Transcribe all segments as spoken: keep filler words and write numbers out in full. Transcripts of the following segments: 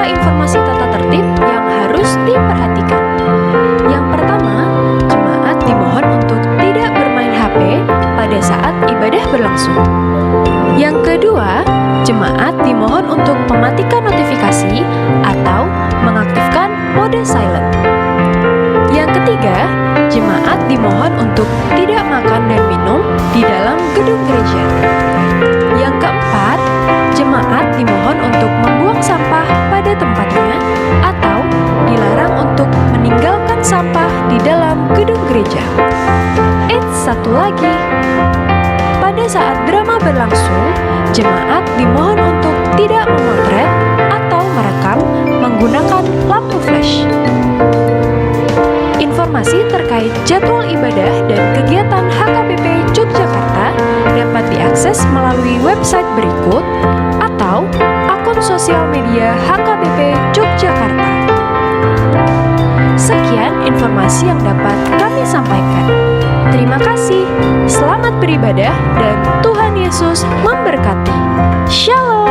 informasi tata tertib yang harus diperhatikan. Yang pertama, jemaat dimohon untuk tidak bermain H P pada saat ibadah berlangsung. Yang kedua, jemaat dimohon untuk mematikan notifikasi atau mengaktifkan mode silent. Yang ketiga, jemaat dimohon untuk tidak makan dan minum di dalam gedung gereja. Yang keempat, jemaat dimohon untuk membuang sampah pada tempatnya atau dilarang untuk meninggalkan sampah di dalam gedung gereja. Eits, satu lagi. Pada saat drama berlangsung, jemaat dimohon untuk tidak memotret atau merekam menggunakan lampu flash. Informasi terkait jadwal ibadah dan kegiatan H K B P Yogyakarta dapat diakses melalui website berikut atau akun sosial media H K B P Yogyakarta. Sekian informasi yang dapat kami sampaikan. Terima kasih, selamat beribadah, dan Tuhan Yesus memberkati. Shalom.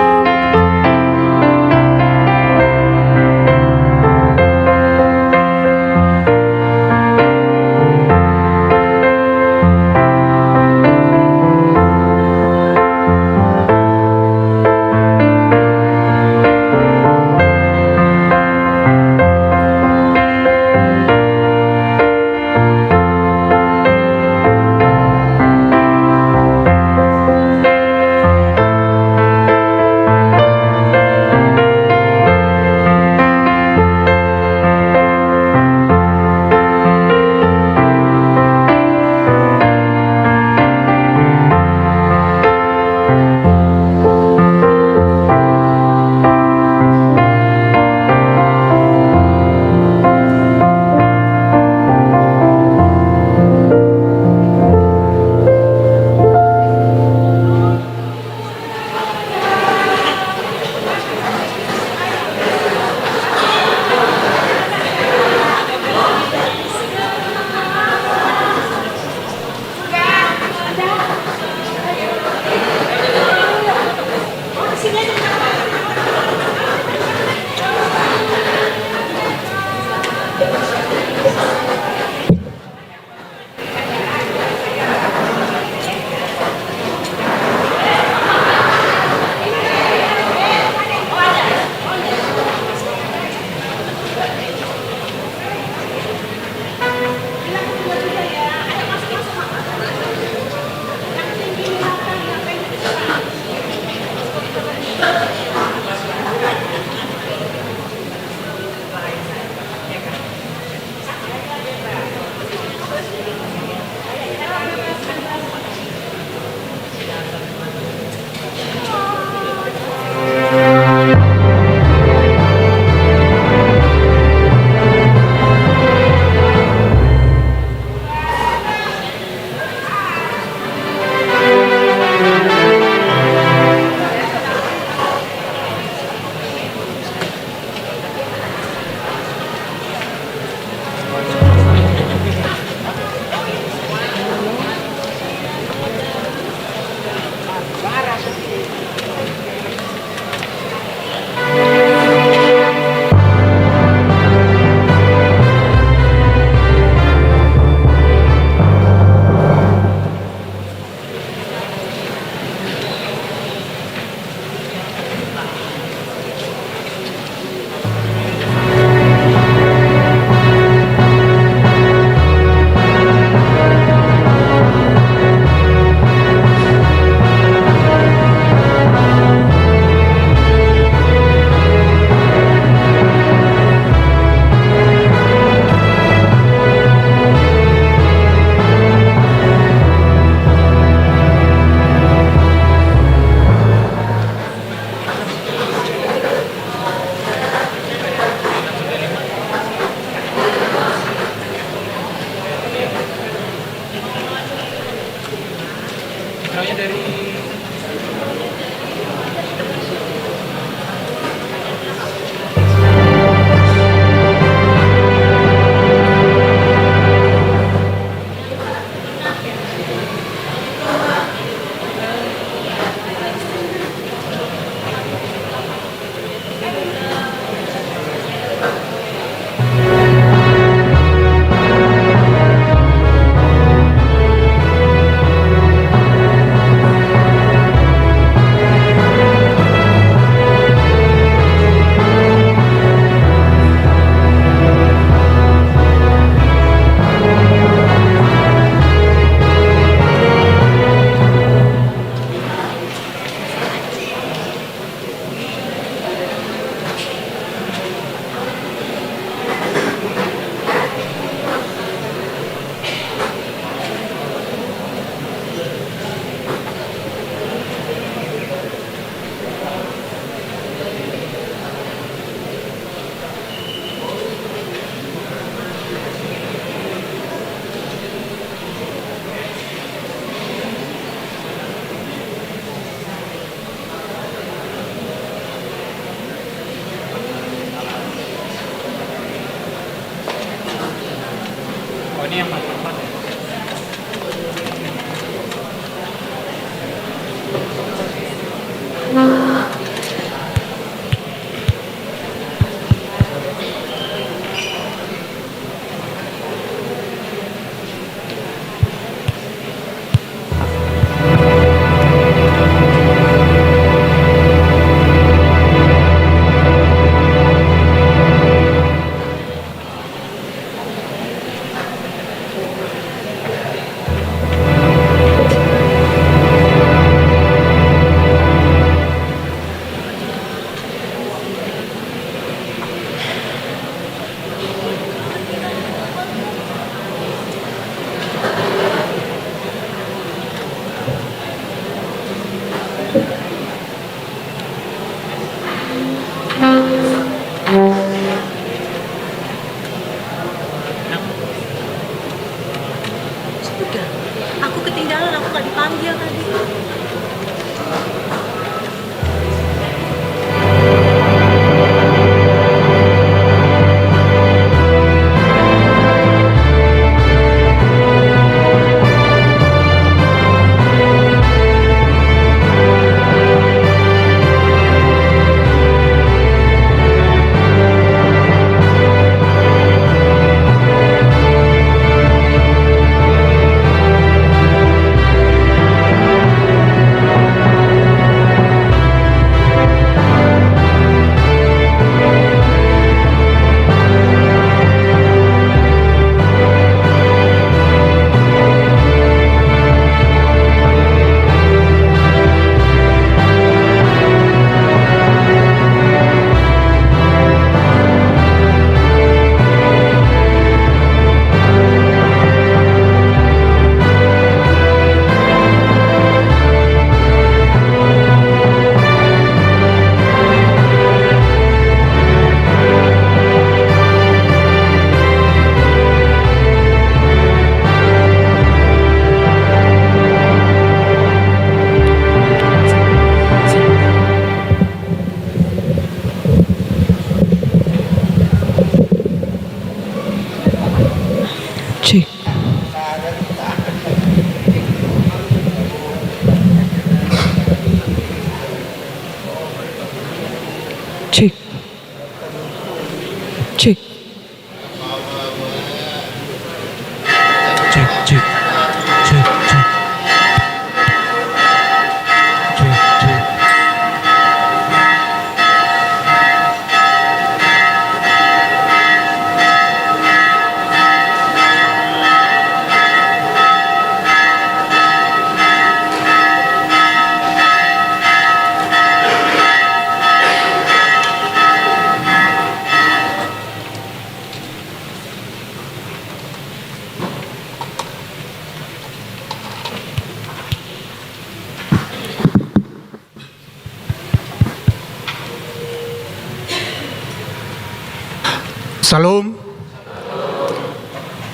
Sudah. Aku ketinggalan, aku nggak dipanggil tadi. Cek. Cek. Cek. Cek, cek. Cek, cek. Cek, cek. Syalom.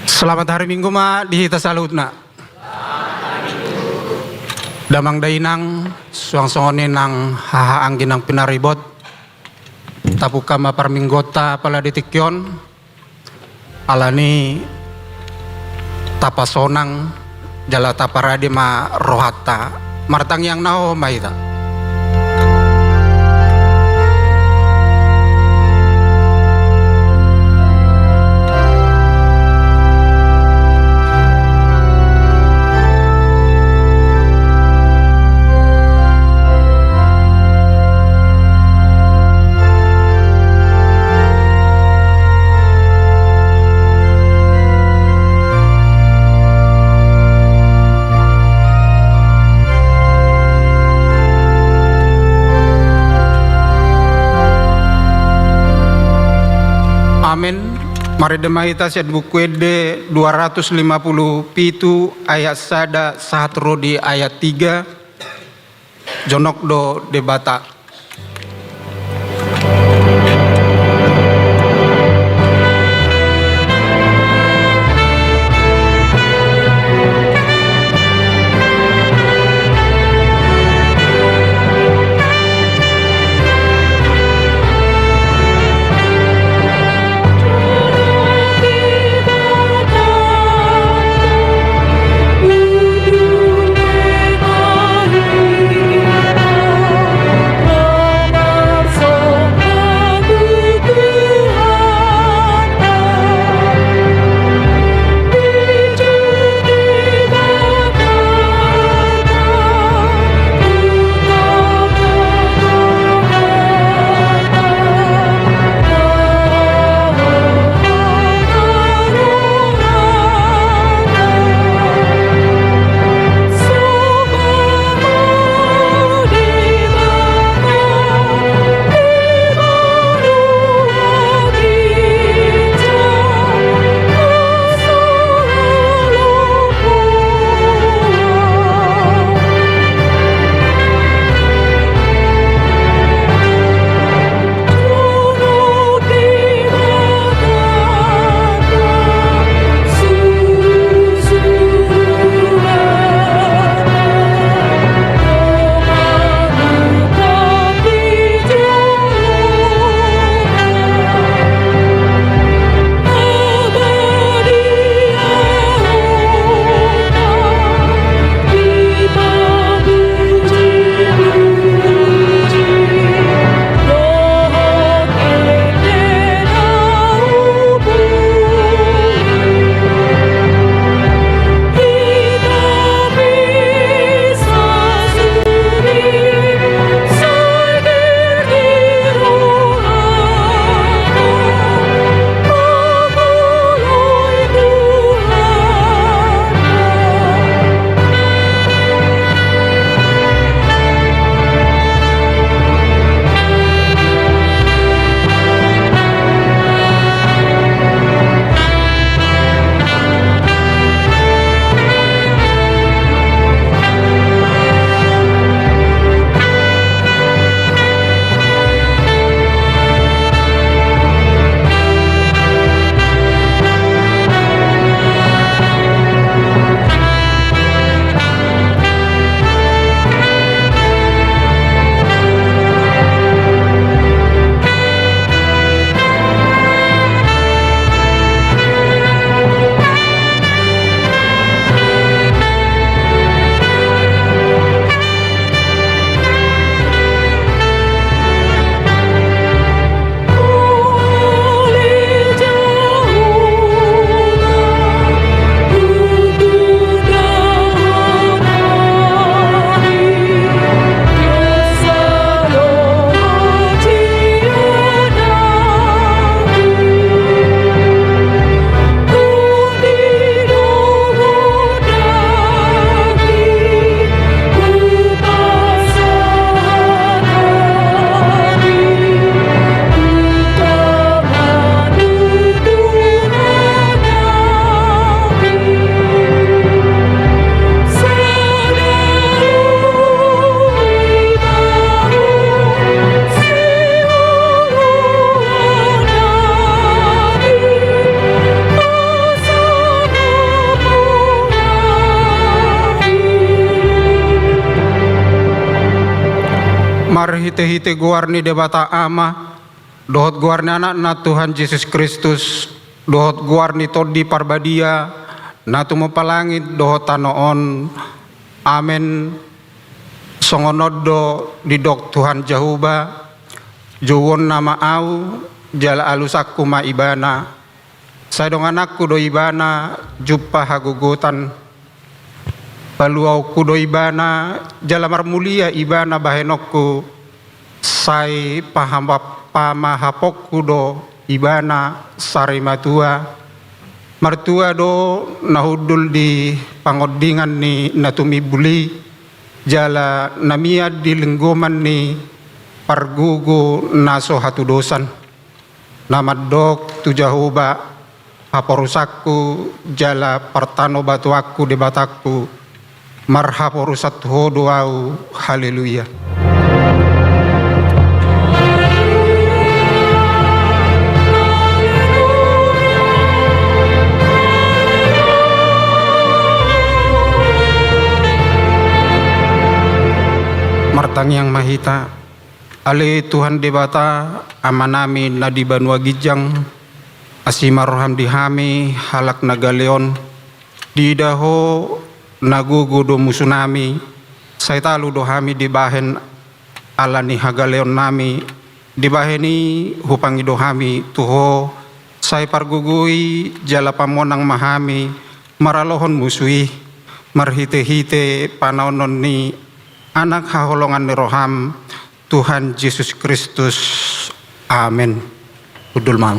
Selamat hari Minggu ma di hita saluhutna. Damang dainang, suang songon i nang haha anggi nang pinaribot. Tapungka ma parmingguonta apala di tingki on. Alani tapasonang jala taparade ma rohanta. Martangiang na hohom ma hita. Amen. Marende ma hita sian Buku Ende dua ratus lima puluh pitu ayat sada sahat ro di ayat tiga. Jonok do Debata. Marhite-hite goar ni Debata Ama, dohot goar ni Anakna Tuhan Jesus Kristus, dohot goar ni Tondi Parbadia, na tumompa langit dohot tano on. Amen. Songon on do didok Tuhan Jahowa: Jouonna ma Ahu, jala alusanku ma Ibana. Sai dongananku do Ibana jumpa hagogotan. Paluaonku do Ibana, jala marmulia Ibana bahenonku. Sai pahama-, pamahaponku do Ibana sarimatua. Martua do na hundul di pangondingan ni na tumimbul i, jala na mian di linggoman ni pargogo na so hatudosan. Na mandok tu Jahowa: Haporusanku jala partanobatoanku, Debatangku, marhaporusan tu Ho do ahu. Haleluya. Martangiang ma hita. Ale Tuhan Debata, Amanami na di banua ginjang, asi ma roham di hami halak na gale on. Diida Ho na gogo do musunami, sai talu do hami dibahen ala ni hagaleonnami. Dibahen i hupangido hami tu Ho, sai pargogoi jala pamonang ma hami maralohon musu i, marhite-hite panaonon ni Anak haholongan ni roham, Tuhan Jesus Kristus. Amen. Hundul ma.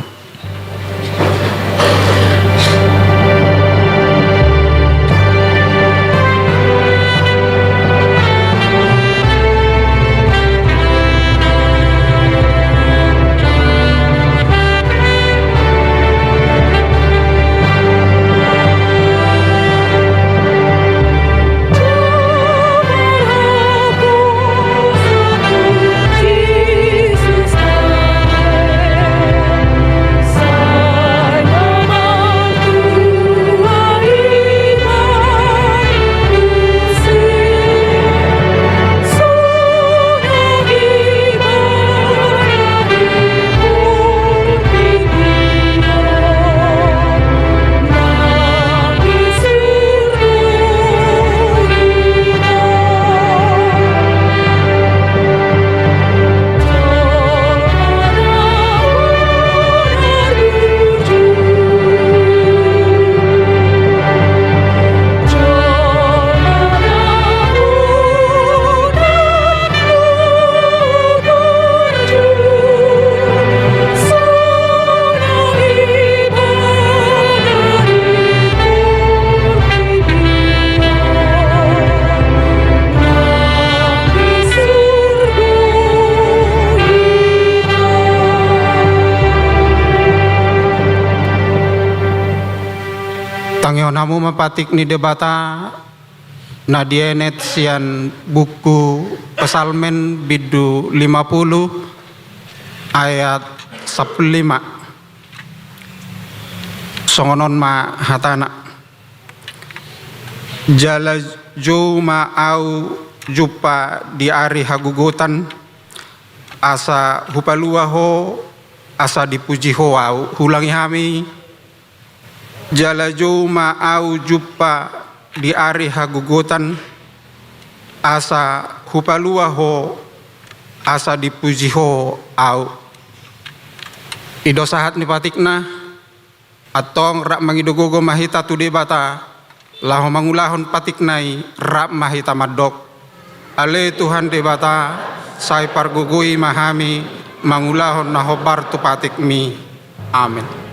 Tangihon hamu ma patik ni Debata na dienet sian buku Psalmen bindu lima pulu ayat sampulu lima. Songon on ma hatana: Jala jou ma ahu jumpa di ari hagogotan, asa hupalua ho, asa dipuji ho ahu. Huulangi hami. Jala jou ma ahu jumpa di ari hagogotan, asa hupalua ho, asa dipuji ho ahu. I do sahat ni patikna. Antong rap mangido gogo ma hita tu Debata, laho mangulahon patikna i. Rap ma hita mandok: Ale Tuhan Debata, sai pargogoi ma hami mangulahon na hombar tu patikmi. Amen.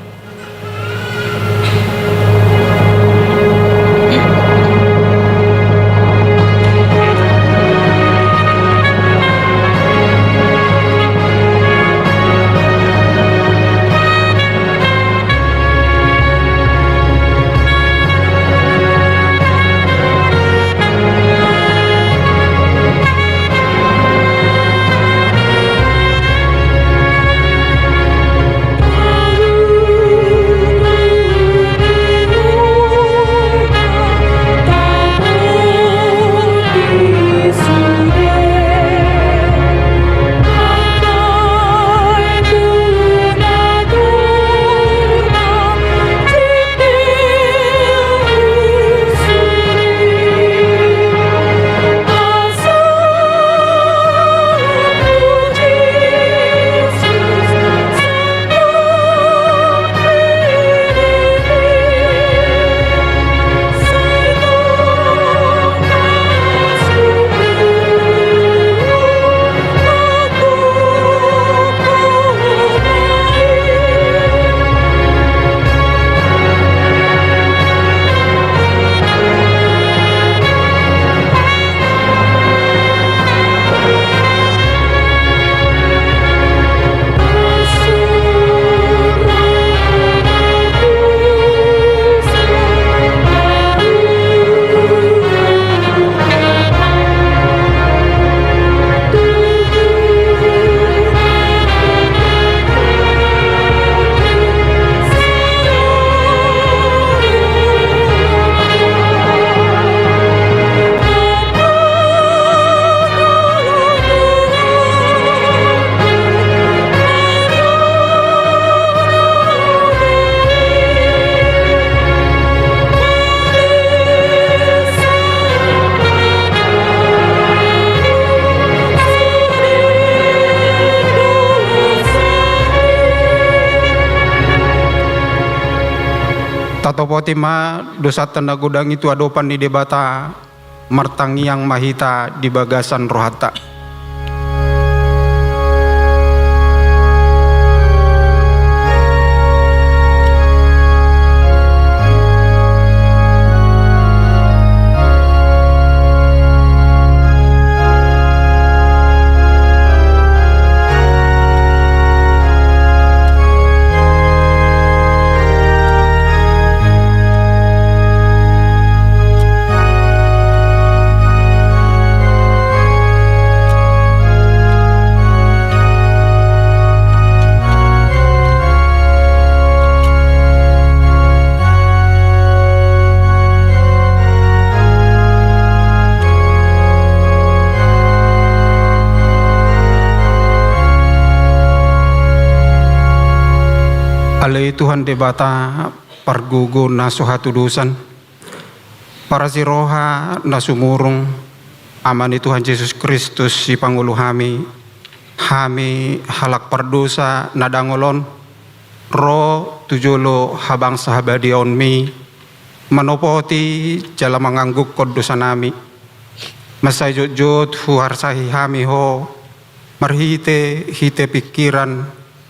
Boti ma dosanta na godang i tu adopan ni Debata, martangiang ma hita di bagasan rohanta. Ale Tuhan Debata, pargogo na so hatudosan, parasi roha na sumurung, Ama ni Tuhan Jesus Kristus, Sipangolu hami, hami halak pardosa na dangol on, ro tu jolo habangsa habadiaonmi, manopoti jala manganggukkon dosanami. Mansai jotjot huharsahi hami Ho, marhitehite pingkiran,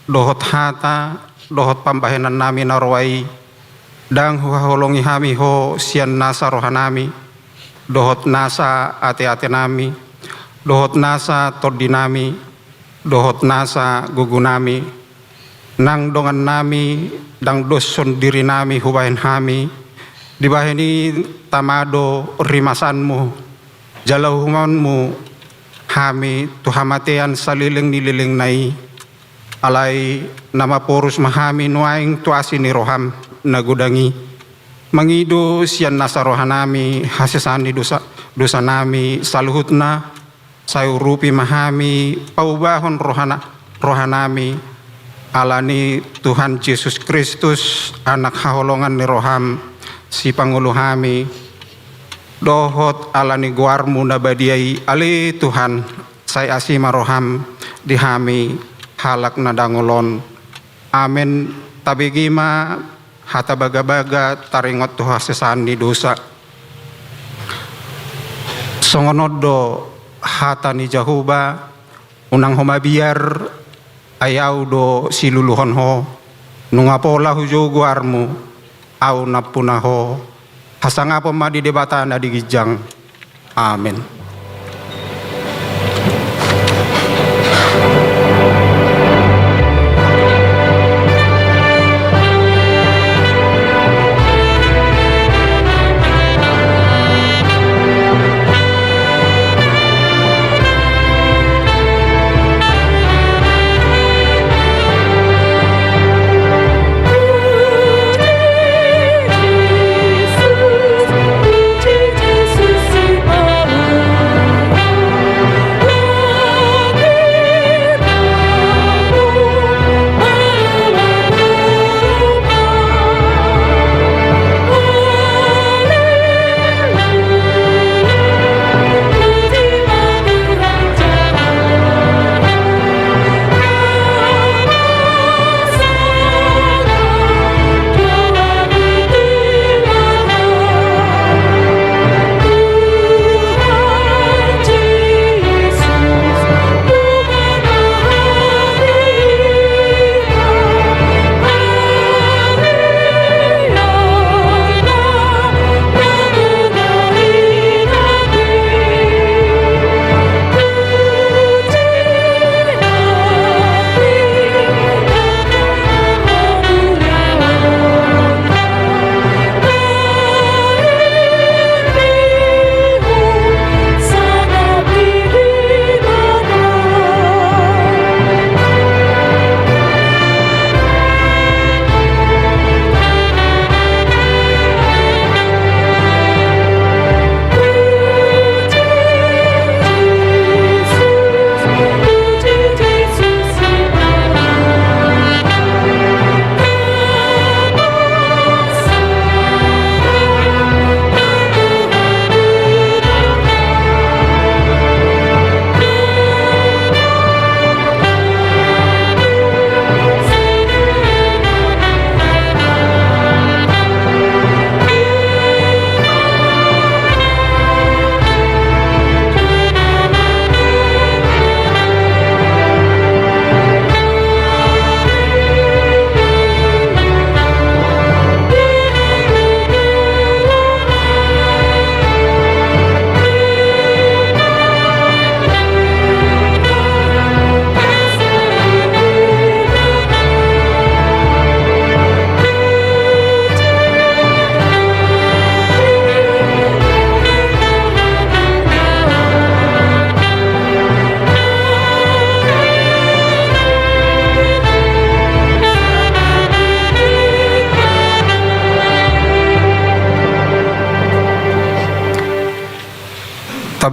dohot hata, dohot pambahenannami na roa i, ndang huhaholongi hami Ho sian nasa rohanami, dohot nasa ateatenami, dohot nasa tondinami, dohot nasa gogonami, nang dongannami, ndang doshon dirinami hubahen hami, dibahen i tama do rimasanmu, jala uhumanmu hami tu hamatean saleleng ni lelengna i. Alai na maporus ma hami nuaeng tu asi ni roham na godang i, mangido sian nasa rohanami hasesaan ni dosa, dosanami saluhutna, sai urupi ma hami paubahon rohana, rohanami, ala ni Tuhan Jesus Kristus, Anak haholongan ni roham, Sipangolu hami, dohot ala ni goarmu na badia i, ale Tuhan, sai asi ma roham di hami halak na dangol on. Amen. Tabege ma hata bagabaga taringot tu hasesaan ni dosa. Songon on do hata ni Jahowa, unang ho mabiar, ai Ahu do siluluhon ho, nunga pola hujou goarmu, Ahu nampuna ho. Hasangapon ma di Debata na di ginjang. Amen.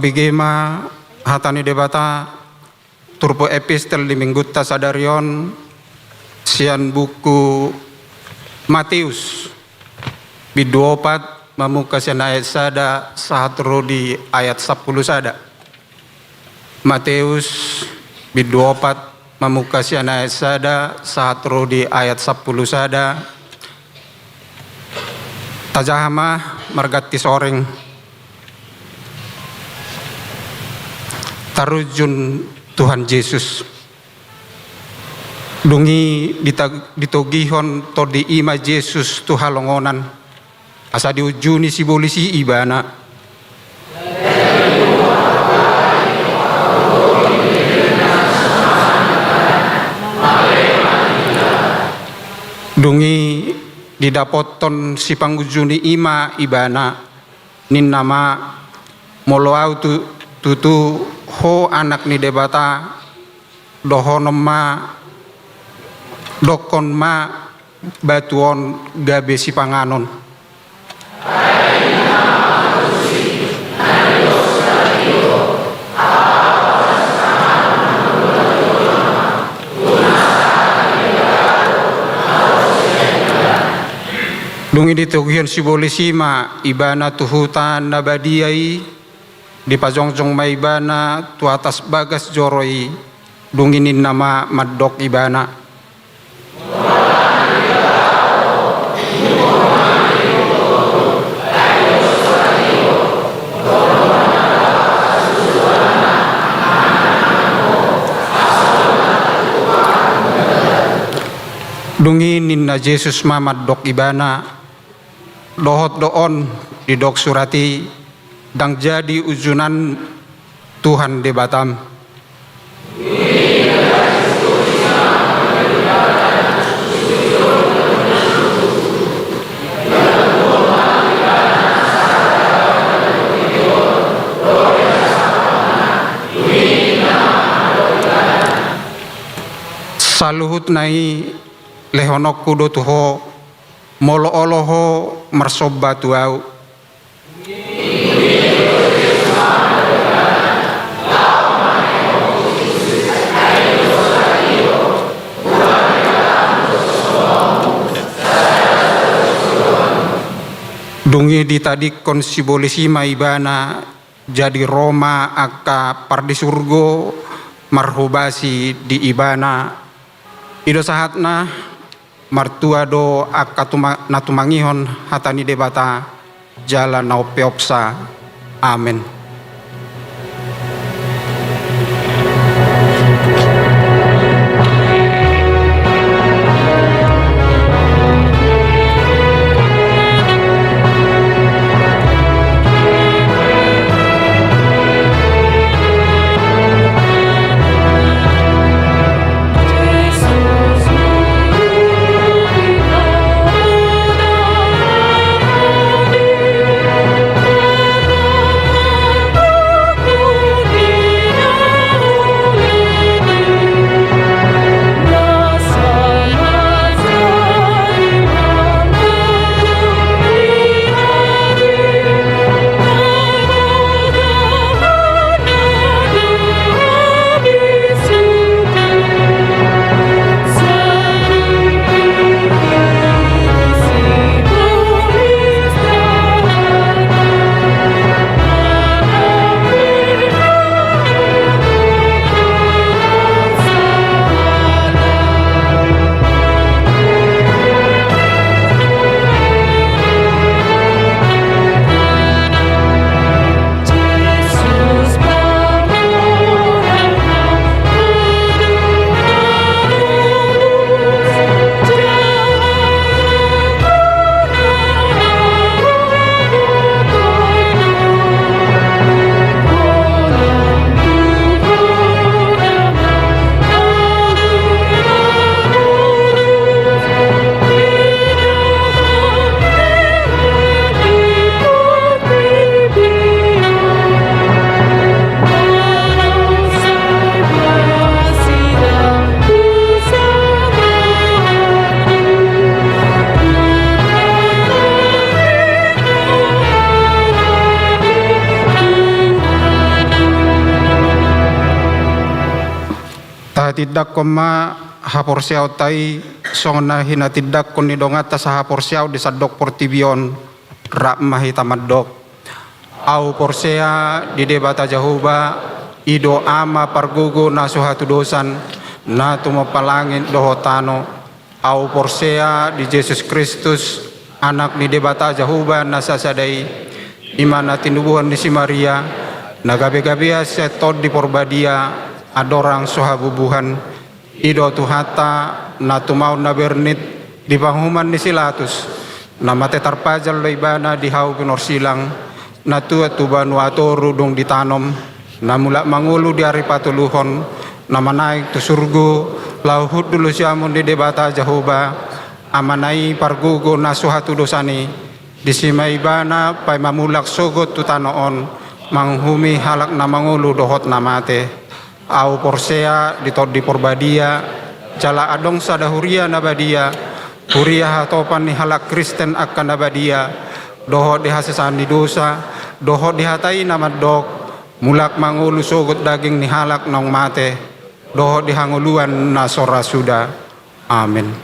Tabege ma hata ni Debata, turpuk epistel di minggunta sadari on, sian buku Mateus, bindu opat, mamungka sian ayat sada sahat ro di ayat sampulu sada. Mateus, bindu opat, mamungka sian ayat sada sahat ro di ayat sampulu sada. Tajaha ma marganti soreng. Tarunjun Tuhan Jesus. Dung i dita-, ditogihon tondi i ma Jesus tu halongonan, asa diunjuni sibolis i ibana. Dung i didapothon sipangunjuni i ma ibana, ninna ma: Molo ahu tu-, tutu ho Anak ni Debata, dohonon ma, dokkon ma batu on gabe sipanganon. Dung i ditogihon sibolis i ma ibana tu huta na badia i, dipajongjong ma ibana tu atas bagas joro i, dung i ninna ma mandok ibana: Dung i ninna Jesus ma mandok ibana: Dohot do on didok surat i, ndang jadi unjunan Tuhan Debatam. Saluhutna i lehononku do tu ho, molo olo ho marsomba tu ahu. Dung i ditadingkon sibolis i ma ibana, jadi ro ma angka pardisurgo marhobasi di ibana. I do sahatna. Martua do angka tuma-, na tumangihon hata ni Debata jala na umpeopsa. Amen. Hatindangkon ma haporseaonta i, songon na hinatindangkon ni donganta sahaporseaon di sandok portibi on, rap ma hita mandok. Au porsea di Debata Jahowa, i do Ama pargogo na so hatudosan, na tumompa langit dohot tano. Au porsea di Jesus Kristus, Anak ni Debata Jahowa na sasada i, i ma na tinubuhon ni si Maria, na gabegabean sian Tondi Porbadia, andorang so habubuhan. I do Tuhanta, na tumaon na bernit di panguhuman ni si Latus, na mate tarpajal do Ibana di hau pinorsilang, na tuat tu banua toru dung ditanom, na mulak mangolu di ari patoluhon, na manaek tu surgo, laho hundul tu siamun ni Debata Jahowa, Amana i pargogo na so hatudosan i. Disi ma Ibana paima mulak sogot tu tano on, manguhumi halak na mangolu dohot na mate. Au porsea di Tondi Porbadia, jala adong sada huria na badia, huria hatopan ni halak Kristen angka na badia, dohot di hasesaan ni dosa, dohot di hata i na mandok, mulak mangolu sogot daging ni halak naung mate, dohot di hangoluan na so ra suda. Amen.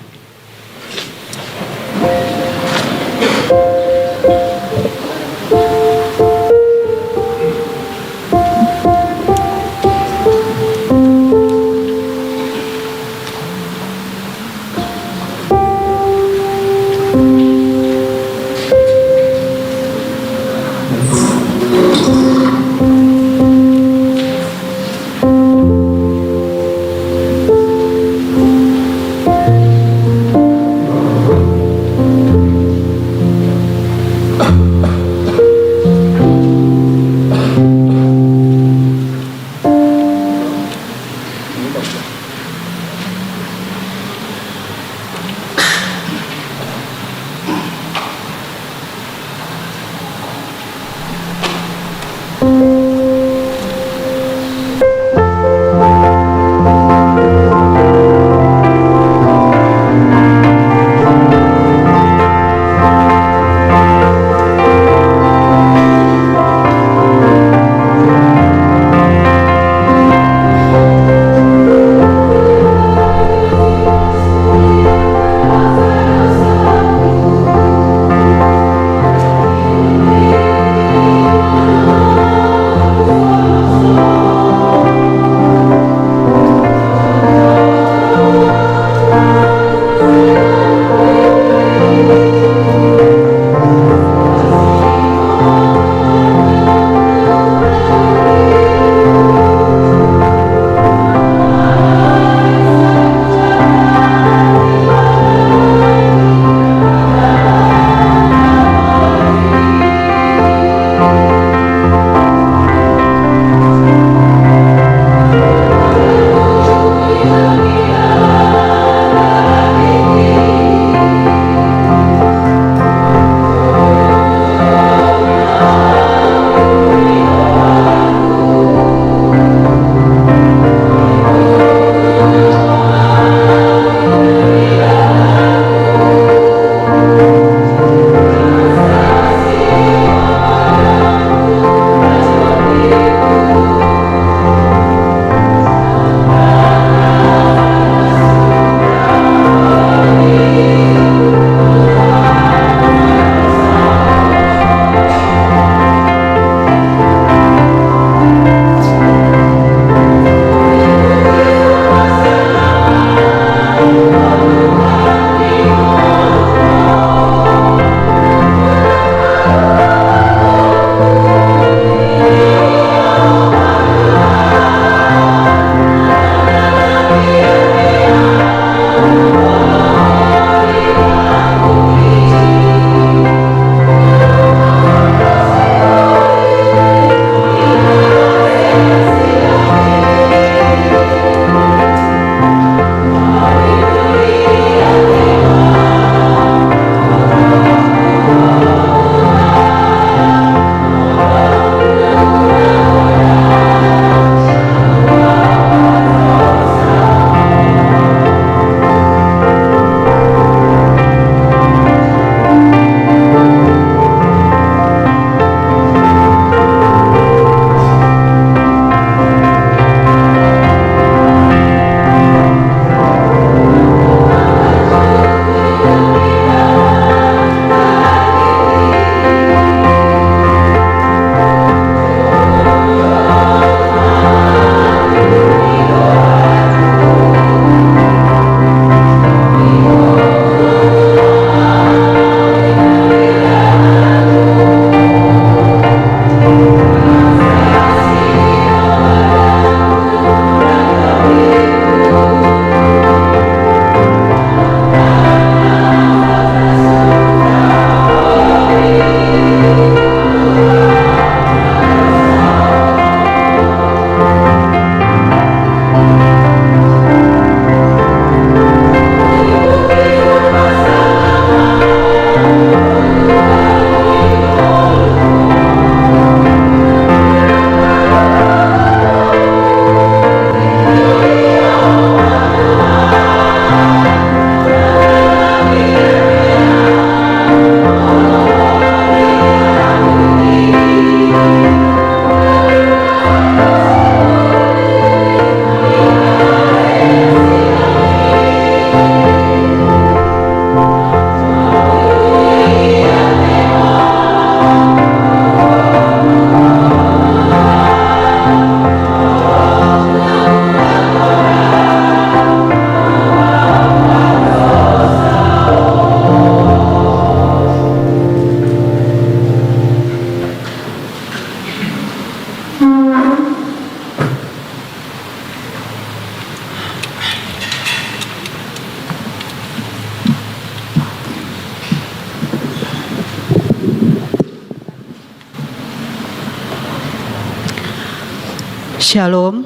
Shalom.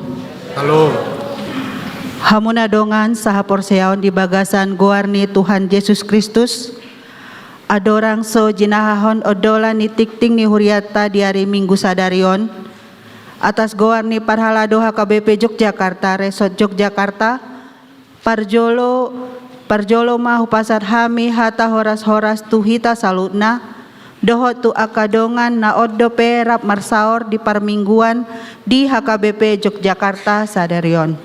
Shalom. Hamu na dongan sahaporseaon di bagasan goar ni Tuhan Jesus Kristus, andorang so jinahahon ondolan ni tingting ni hurianta di ari Minggu sadari on, atas goar ni parhalado H K B P Yogyakarta, Resort Yogyakarta, parjolo, parjolo ma hupasahat hami hata horas-horas tu hita saluhutna, dohot tu angka dongan na on dope rap marsaor di parmingguan di H K B P Yogyakarta sadari on.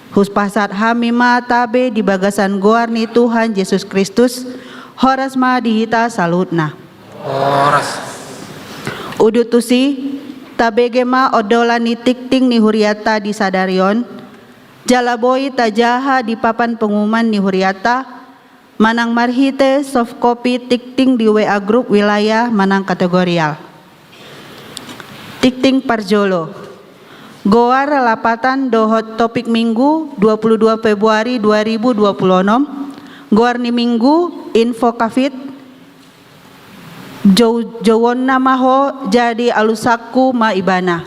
Hupasahat hami ma tabe di bagasan goar ni Tuhan Jesus Kristus, horas ma di hita saluhutna. Horas. Udu tusi, tabege ma ondolan ni tingting ni hurianta di sadari on, jala boi tajaha di papan pengumuman ni hurianta, manang marhite soft copy tingting di W A grup wilayah manang kategorial. Tingting parjolo. Goar, lapatan dohot topik Minggu dua puluh dua Februari dua ribu dua puluh enam. Goar ni Minggu, Info Covid. Jou-, jouonna ma ho, jadi alusanku ma ibana.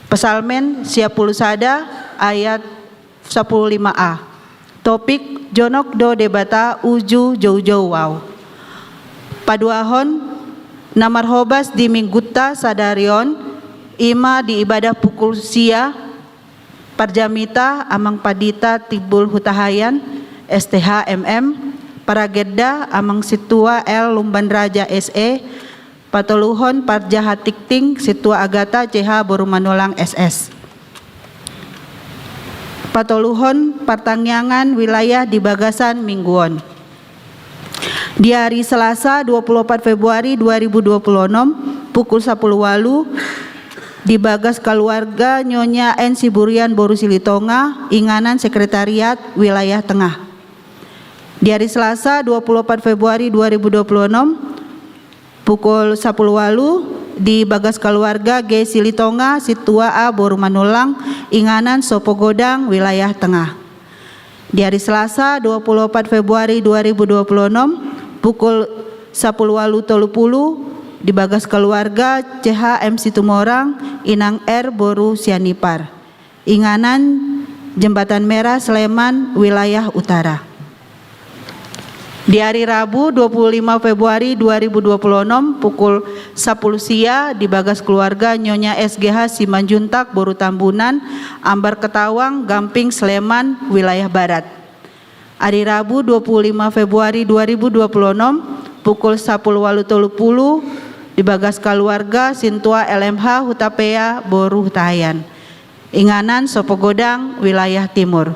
Psalmen sia pulu sada ayat sapulu lima a. Topik, jonok do Debata, uju joujou au. Paduahon, na marhobas di Minggunta sadari on, i ma di ibadah pukul sia, parjamita Amang Pandita Timbul Hutahaean, S T H, M M, paragenda Amang Sintua L Lumban Raja, S E, patoluhon parjaha tingting Sintua Agata, C H, boru Manullang, S S. Patoluhon partangiangan wilayah di bagasan minggu on. Di ari Selasa, dua puluh opat Februari dua ribu dua puluh enam, pukul sapulu ualu, di bagas kaluarga Nyonya N Siburian boru Silitonga, inganan sekretariat wilayah tengah. Di ari Selasa, dua puluh opat Februari dua ribu dua puluh enam, pukul sapulu ualu, di bagas kaluarga G Silitonga, Sintua A boru Manullang, inganan Sopogodang, wilayah tengah. Di ari Selasa, dua puluh opat Februari dua ribu dua puluh enam, pukul sapulu ualu tolu pulu, di bagas kaluarga C H M Situmorang, Inang R boru Sianipar, inganan Jembatan Merah, Sleman, wilayah utara. Di ari Rabu, dua puluh lima Februari dua ribu dua puluh enam, pukul sapulu sia, di bagas keluarga Nyonya S G H Simanjuntak boru Tambunan, Ambar Ketawang, Gamping, Sleman, wilayah barat. Ari Rabu, dua puluh lima Februari dua ribu dua puluh enam, pukul sapulu ualu tolu pulu, di bagas kaluarga Sintua L M H Hutapea boru Hutahaean, inganan Sopogodang, wilayah timur.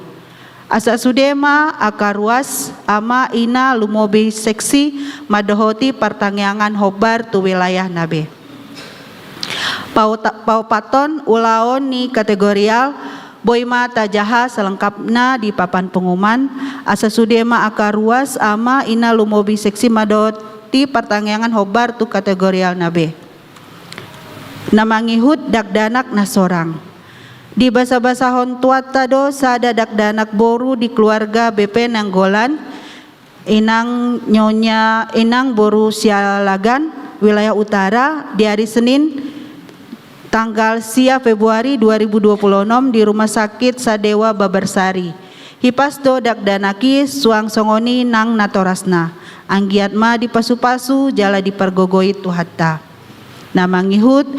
Asa sude ma angka ruas, ama, ina, lumobi seksi mandohoti partangiangan hombar tu wilayahna be. Pao-, paopathon, ulaon ni kategorial, boi ma tajaha selengkapna di papan pengumuman. Asa sude ma angka ruas, ama, ina, lumobi seksi mandohoti partangiangan hombar tu kategorialna be. Na mangihut, dakdanak na sorang. Dibasabasahon Tuhanta do sada dakdanak boru di keluarga B P Nainggolan, inang Nyonya, inang boru Sialagan, wilayah utara, di ari Senin, tanggal sia Februari dua ribu dua puluh enam, di Rumah Sakit Sadewa Babarsari. Hipas do dakdanak i, suang songon i nang natorasna. Anggiat ma dipasupasu jala dipargogoi Tuhanta. Na mangihut,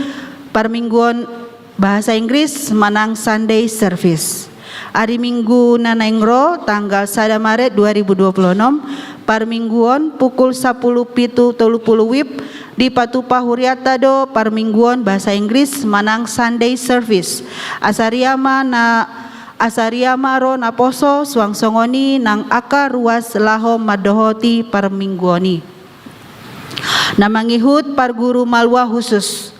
parmingguon bahasa Inggris manang Sunday service. Ari Minggu na naeng ro, tanggal sada Maret dua ribu dua puluh enam, parmingguon, pukul sapulu pitu tolu pulu wib, dipatupa hurianta do parmingguon bahasa Inggris manang Sunday service. Asa ria ma na, asa ria ma ro naposo, suang songon i nang angka ruas laho mandohoti parmingguon i. Na mangihut, parguru malua khusus.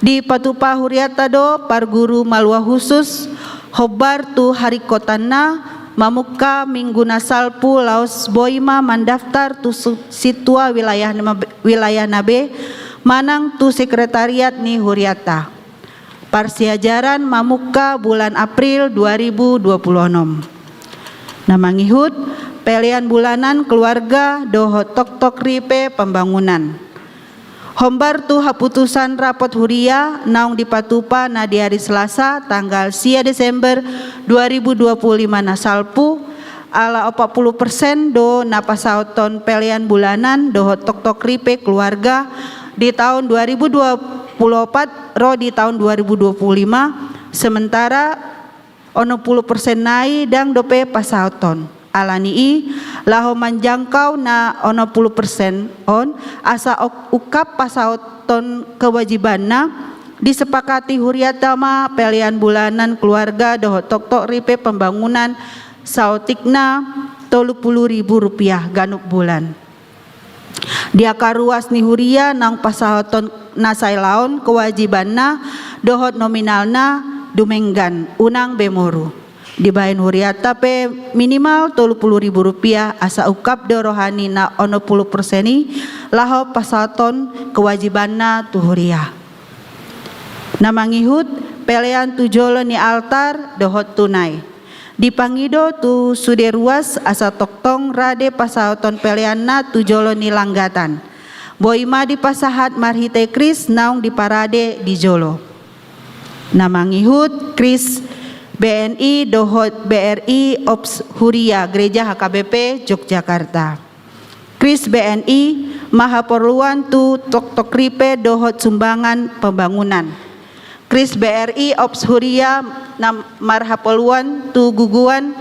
Dipatupa hurianta do parguru malua khusus, hombar tu haringkotanna, mamungka Minggu na salpu laos boi ma mandaftar tu su-, sintua wilayahna be, wilayahna be, manang tu sekretariat ni hurianta. Parsiajaran mamungka bulan April dua ribu dua puluh enam. Na mangihut, pelean bulanan keluarga dohot toktok ripe pembangunan. Hombar tu haputusan rapot huria naung dipatupa na di ari Selasa tanggal sia Desember dua ribu dua puluh lima na salpu, ala opat pulu persen do na pasaothon pelean bulanan dohot toktok ripe keluarga di taon dua ribu dua puluh opat ro di taon dua ribu dua puluh lima, sementara onom pulu persen nai ndang dope pasaothon. Ala ni i, laho manjangkau na onom pulu persen on, asa ok- ungkap pasaothon kewajibanna, disepakati huriata ma pelean bulanan keluarga dohot toktok ripe pembangunan saotikna tolu pulu ribu rupiah ganup bulan. Di angka ruas ni huria naung pasaothon na sailaon kewajibanna dohot nominalna dumenggan, unang be moru. Dibahen huriata pe minimal tolu pulu ribu rupiah asa ungkap do roha ni na onom pulu persen i laho pasaothon kewajibanna tu huria. Na mangihut pelean tu jolo ni altar dohot tunai. Dipangido tu sude ruas asa tongtong rade pasaothon peleanna tu jolo ni langgatan. Boi ma dipasahat marhite kris naung diparade di jolo. Na mangihut kris B N I dohot B R I Obs Huria Gereja H K B P Yogyakarta. Kris B N I marhaporluan tu toktok ripe dohot sumbangan pembangunan. Kris B R I Obs Huria na marhaporluan tu guguan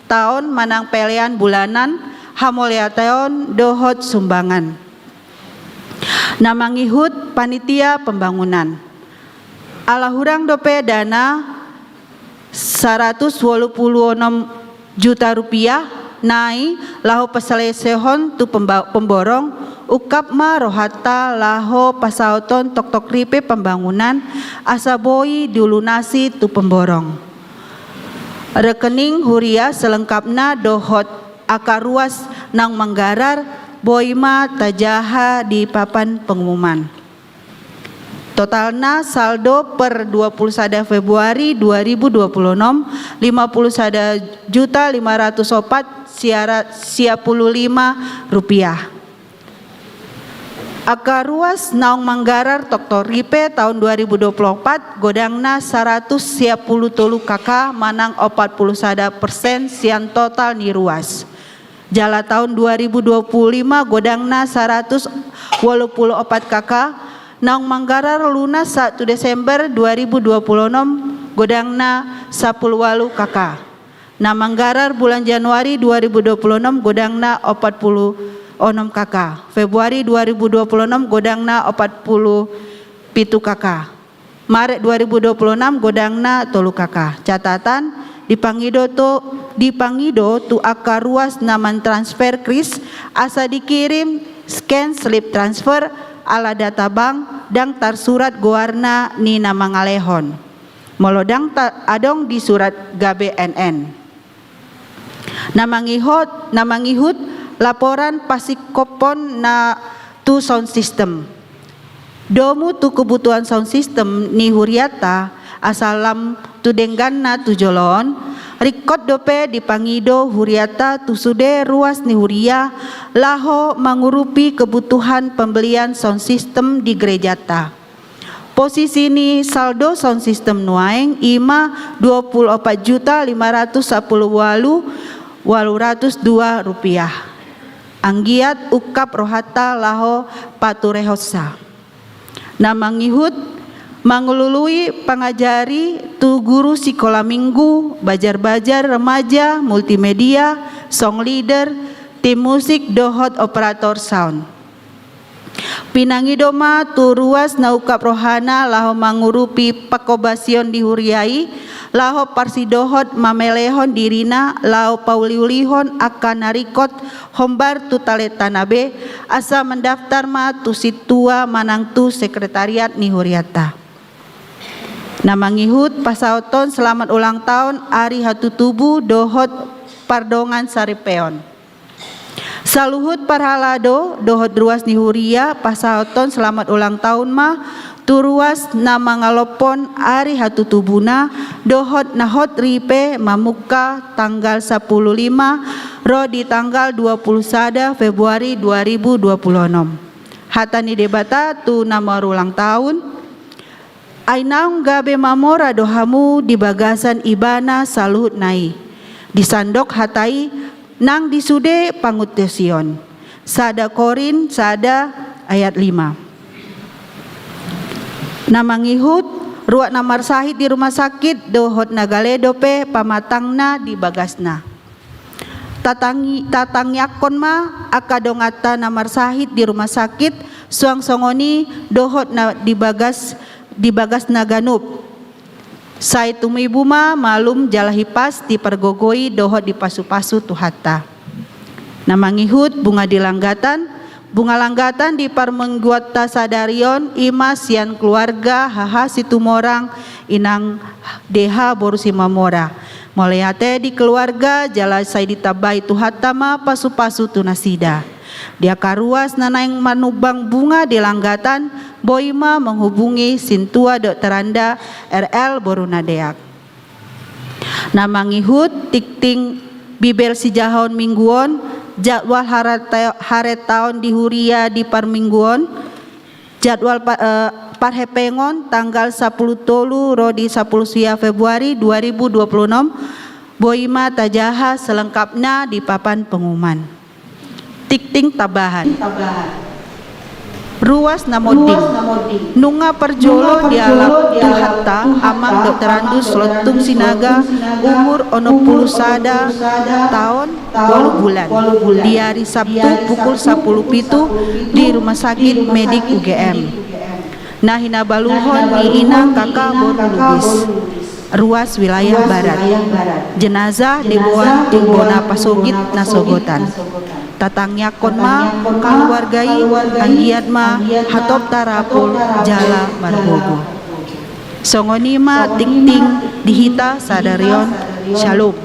taon manang pelean bulanan, hamauliateon dohot sumbangan. Na mangihut panitia pembangunan. Ala hurang dope dana saratus walu pulu onom juta rupiah nai laho paselesehon tu pemba- pemborong, ungkap ma rohanta laho pasaothon toktok ripe pembangunan asa boi dilunasi tu pemborong. Rekening huria selengkapna dohot angka ruas naung manggarar boi ma tajaha di papan pengumuman. Totalna saldo per dua puluh sada Februari dua ribu dua puluh enam, lima puluh sada juta lima ratus opat siara- sia pulu lima rupiah. Angka ruas naung manggarar toktok ripe taon dua ribu dua puluh opat godangna saratus sia pulu tolu K K manang opat pulu sada persen sian total ni ruas. Jala taon dua ribu dua puluh lima godangna saratus walu pulu opat K K, naung manggarar lunas sahat tu Desember dua ribu dua puluh enam godangna sapulu walu K K. Na manggarar bulan Januari dua ribu dua puluh enam godangna opat pulu onom K K. Februari dua ribu dua puluh enam godangna opat pulu pitu K K. Maret dua ribu dua puluh enam godangna tolu K K. Catatan, dipangido tu, dipangido tu angka ruas na mantransfer kris asa dikirim scan slip transfer ala data bank ndang tarsurat goarna ni na mangalehon. Molo ndang ta- adong di surat gabe N N. Na mangihut, na mangihut laporan pasingkophon na tu sound system. Domu tu kebutuhan sound system ni huriata asa lam tu dengganna tu jolo on, ringkot dope dipangido huriata tu sude ruas ni huria laho mangurupi kebutuhan pembelian sound system di gerejata. Posisi ni saldo sound system nuaeng i ma dua pulu opat juta lima ratus sapulu walu walu ratus dua rupiah. Anggiat ungkap rohanta laho paturehonsa. Na mangihut, mangalului pangajari tu guru sikola minggu, bajar-bajar remaja, multimedia, song leader, tim musik dohot operator sound. Pinangido ma tu ruas na ungkap rohana laho mangurupi pangkobasion di huria i, laho parsidohot mamelehon dirina laho pauliulihon angka na ringkot hombar tu talentana be, asa mandaftar ma tu sintua manang tu sekretariat ni huriata. Na mangihut pasaothon selamat ulang tahun ari hatutubu dohot pardongan saripeon. Saluhut parhalado dohot ruas ni huria pasaothon selamat ulang tahun ma tu ruas na mangalophon ari hatutubuna dohot na hot ripe mamungka tanggal sapulu lima ro di tanggal dua pulu sada Februari dua ribu dua pulu onom. Hata ni Debata tu na marulang tahun. Ai naung gabe mamora do hamu di bagasan Ibana saluhutna i. Disandok hata i nang di sude panguntosion. Sada Korint sada ayat lima. Na mangihut, ruat na marsahit di rumah sakit dohot na gale dope pamatangna di bagasna. Tatangi-, tatangiangkon ma angka donganta na marsahit di rumah sakit, suang songon i dohot na di bagas, di bagas na ganup. Sai tumibu ma malum jala hipas dipargogoi dohot dipasupasu Tuhanta. Na mangihut, bunga di langgatan, bunga langgatan di parmingguonta sadari on i ma sian keluarga H H Situmorang, Inang D H boru Simamora. Mauliate di keluarga, jala sai ditambai Tuhanta ma pasupasu tu nasida. Di angka ruas na naeng manumbang bunga di langgatan, boi ma menghubungi sintua dokter anda R L boru Nadeak. Na mangihut, tingting Bibel sijahaon minggu on, jadwal hareta-, haretaon di huria di parminggu on, jadwal pa-, eh, parhepengon tanggal sampulu tolu ro di sampulu sia Februari dua ribu dua puluh enam, boi ma tajaha selengkapna di papan pengumuman. Tingting tambahan. Ruas na monding. Nunga parjolo dialap Tuhanta Amang Doktorandus Lottung Sinaga, umur onom pulu sada taon ualu bulan, di ari Sabtu pukul sampulu pitu di Rumah Sakit Medik U G M. Na hinabaluhon ni Inang K K boru Lubis, ruas wilayah Barat. Jenazah diboan tu bona pasogit na sogotan. Tatangiangkon ma keluarga i, anggiat ma hatop tarapul jala margogo. Songon i ma tingting di hita sadari on. Syalom.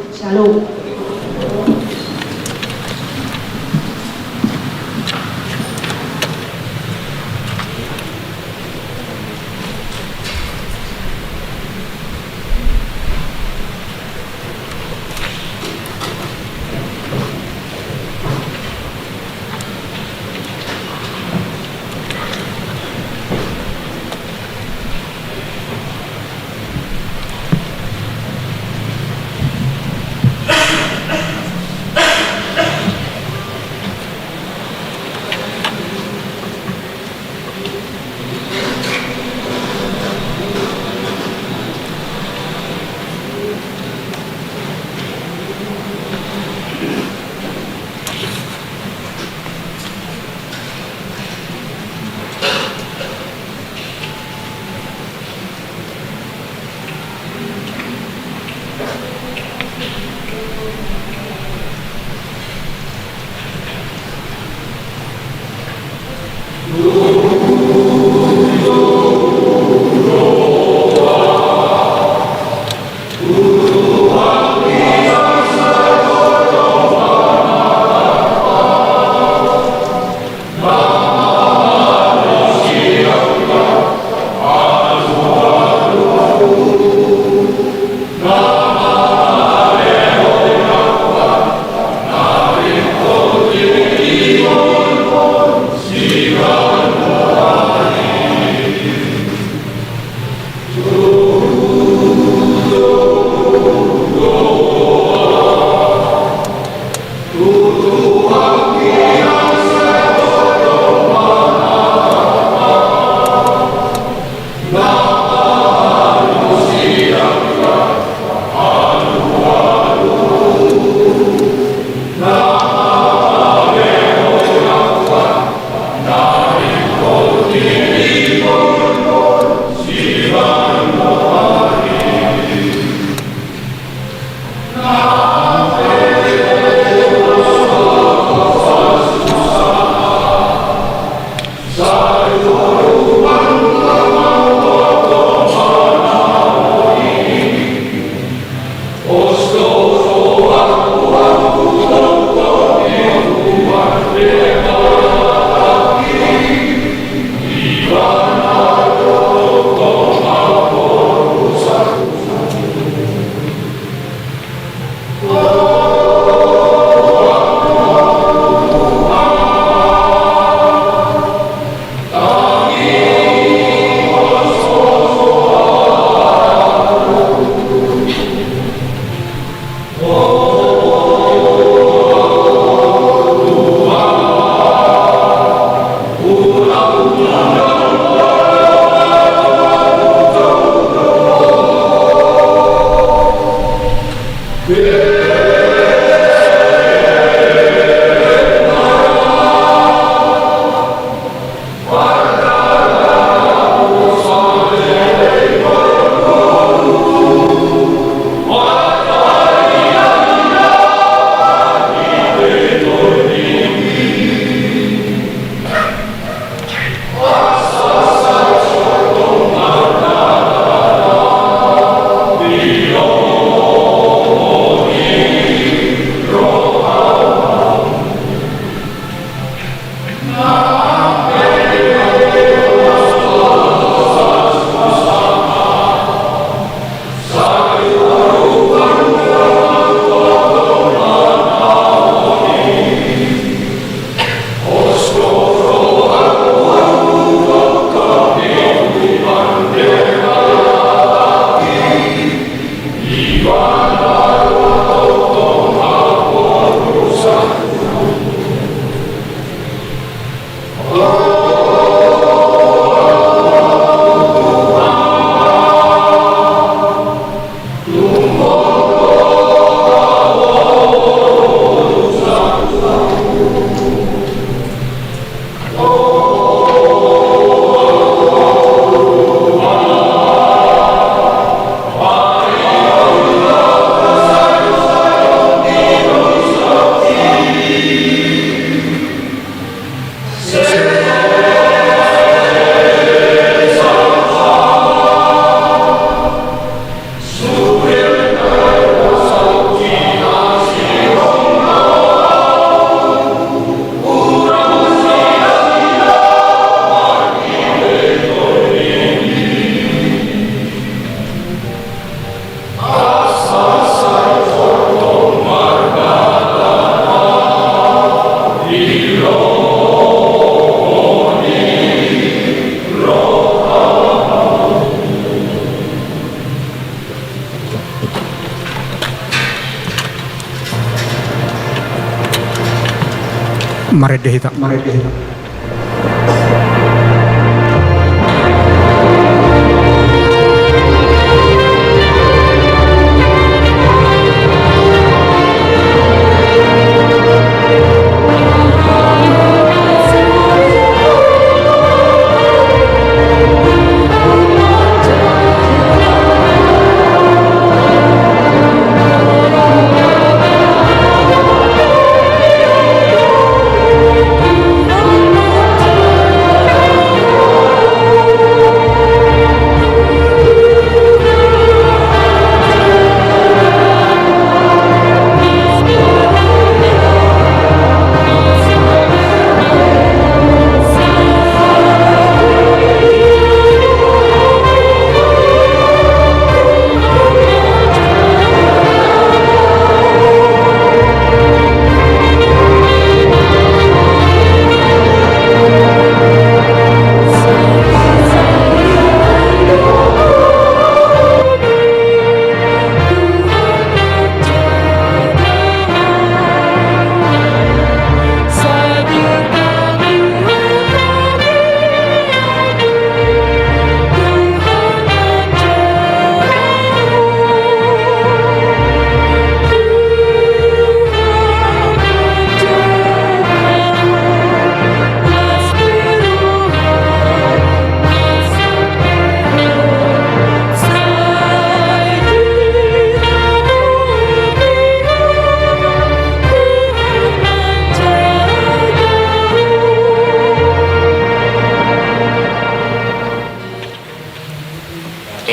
Marende hita.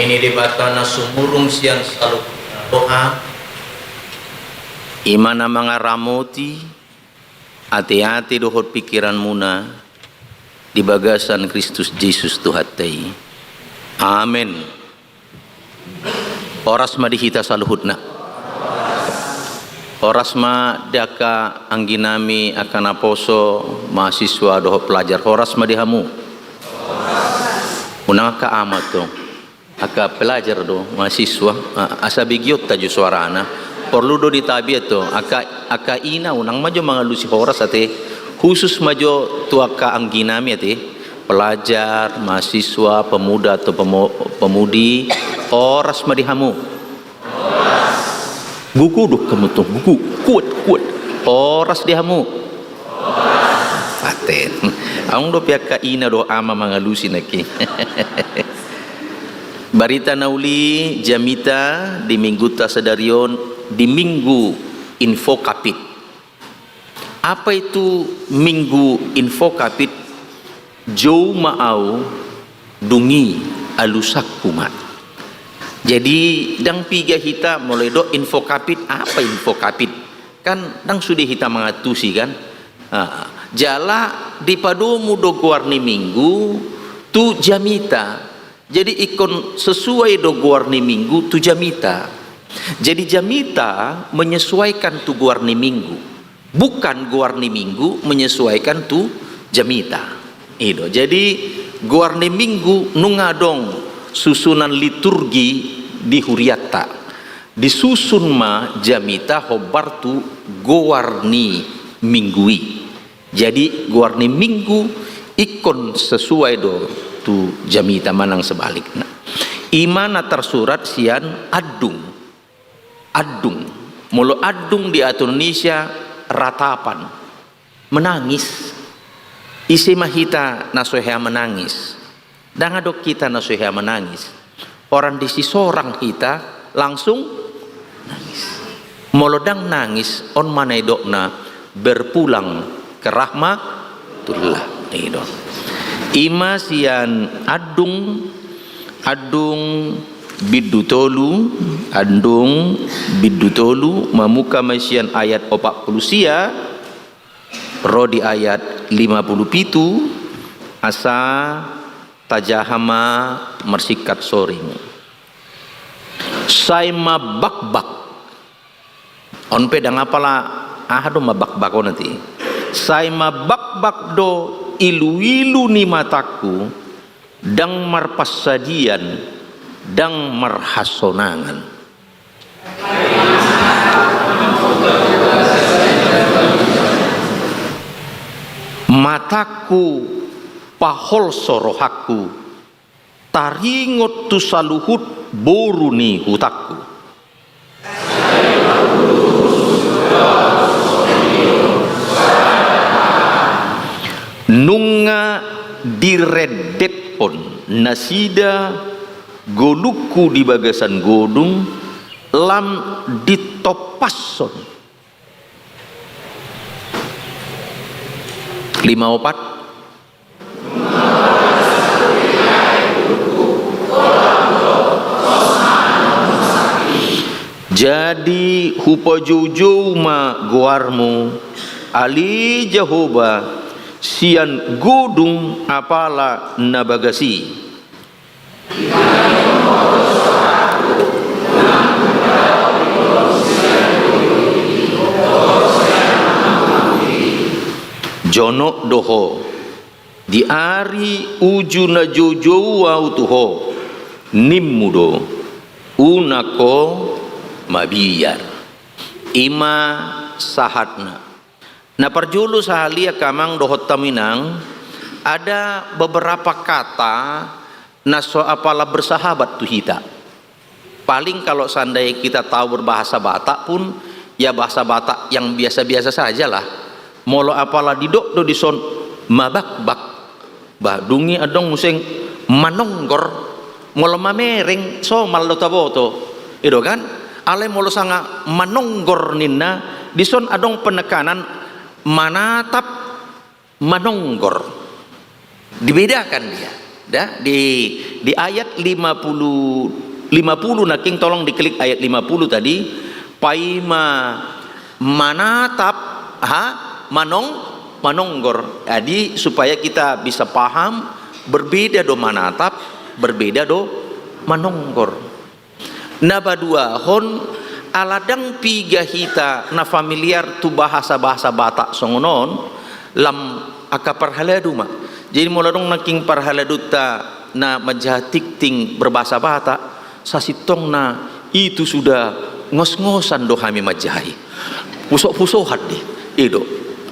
Dame ni Debata na sumurung sian saluhut roha, i ma na mangaramoti ateate dohot pingkiranmuna di bagasan Kristus Jesus Tuhanta i. Amen. Horas ma di hita saluhutna. Horas ma di angka angginami, angka naposo, mahasiswa dohot pelajar. Horas ma di hamu. Unang angka amat do. Angka pelajar do, mahasiswa, a-, asa begionta jo suarana. Porlu do ditabi ato, angka, angka ina unang ma jo mangalusi horas ate, khusus ma jo tu angka angginami ate, pelajar, mahasiswa, pemuda ato pemo-, pemudi, horas ma di hamu. Gogo do hamu tong, gogo, kuat, kuat. Horas di hamu. Paten. Adong dope angka ina dohot ama mangalusi nangkin. Barita na uli jamita di minggunta sadari on, di Minggu Invocavit. Apa itu Minggu Invocavit? Jou ma au, dung i alusanku ma. Jadi, ndang piga hita molo didok Invocavit, apa Invocavit? Kan ndang sude hita mangantusi, kan? Ah, jala dipadomu do goar ni Minggu tu jamita. Jadi, ingkon sesuai do goar ni Minggu tu jamita. Jadi, jamita menyesuaikan tu goar ni Minggu. Bukan goar ni Minggu menyesuaikan tu jamita. I do. Jadi, goar ni Minggu nunga adong susunan liturgi di hurianta. Disusun ma jamita hombar tu goar ni Minggu i. Jadi, goar ni Minggu ingkon sesuai do tu jamita, manang sebalikna. I ma na tarsurat sian andung. Andung. Molo andung di adat Indonesia, ratapan. Menangis. Ise ma hita na so hea menangis? Ndang adong hita na so hea menangis. Orang disi sorang hita langsung nangis. Molo ndang nangis, on ma na didokna berpulang ke rahmatullah. I do. I ma sian andung, andung bindu tolu, andung bindu tolu, mamungka ma i sian ayat opat pulu sia, ro di ayat lima pulu pitu, asa tajaha ma marsingkat soring. Sai mabakbak. On pe ndang apala aha do mabakbak on ate. Sai mabakbak do iluilu ni matangku, ndang marpansadian, ndang marhasonangan. Matangku paholso rohangku, taringot tu saluhut boru ni hutangku. Nunga direndetkon nasida golungku di bagasan godung, lam ditompashon. Lima opat. Jadi hupajoujou ma goarmu, ale Jahowa, sian godung apala na bagas i. Jonok do ho, di ari uju na joujou au tu ho, nimmu do, unang ho mabiar. I ma sahatna. Na parjolo sahali angka amang dohot hamu inang, ada beberapa kata na so apala bersahabat tu hita. Paling kalau seandainya kita tahu berbahasa Batak pun, ya bahasa Batak yang biasa-biasa sajalah. Molo apala didok do dison mabakbak. Bah, dung i adong muse manonggor, molo mamereng, somal do taboto. I do kan? Alai molo sanga manonggor ninna, dison adong penekanan manatap manonggor. Dibedakan dia. Da, di, di ayat lima puluh, lima puluh nangkin, tolong diklik ayat lima puluh tadi, paima manatap, ha, manong-, manonggor. Jadi, supaya kita bisa paham, berbeda do manatap, berbeda do manonggor. Na paduahon, ala ndang piga hita na familiar tu bahasa-bahasa Batak songon on, lam angka parhalado ma. Jadi, molo adong nangkin parhaladonta na manjaha tingting berbahasa Batak, sasintongna itu sudah ngos-ngosan do hami manjaha i. Puso-pusohan di, i do.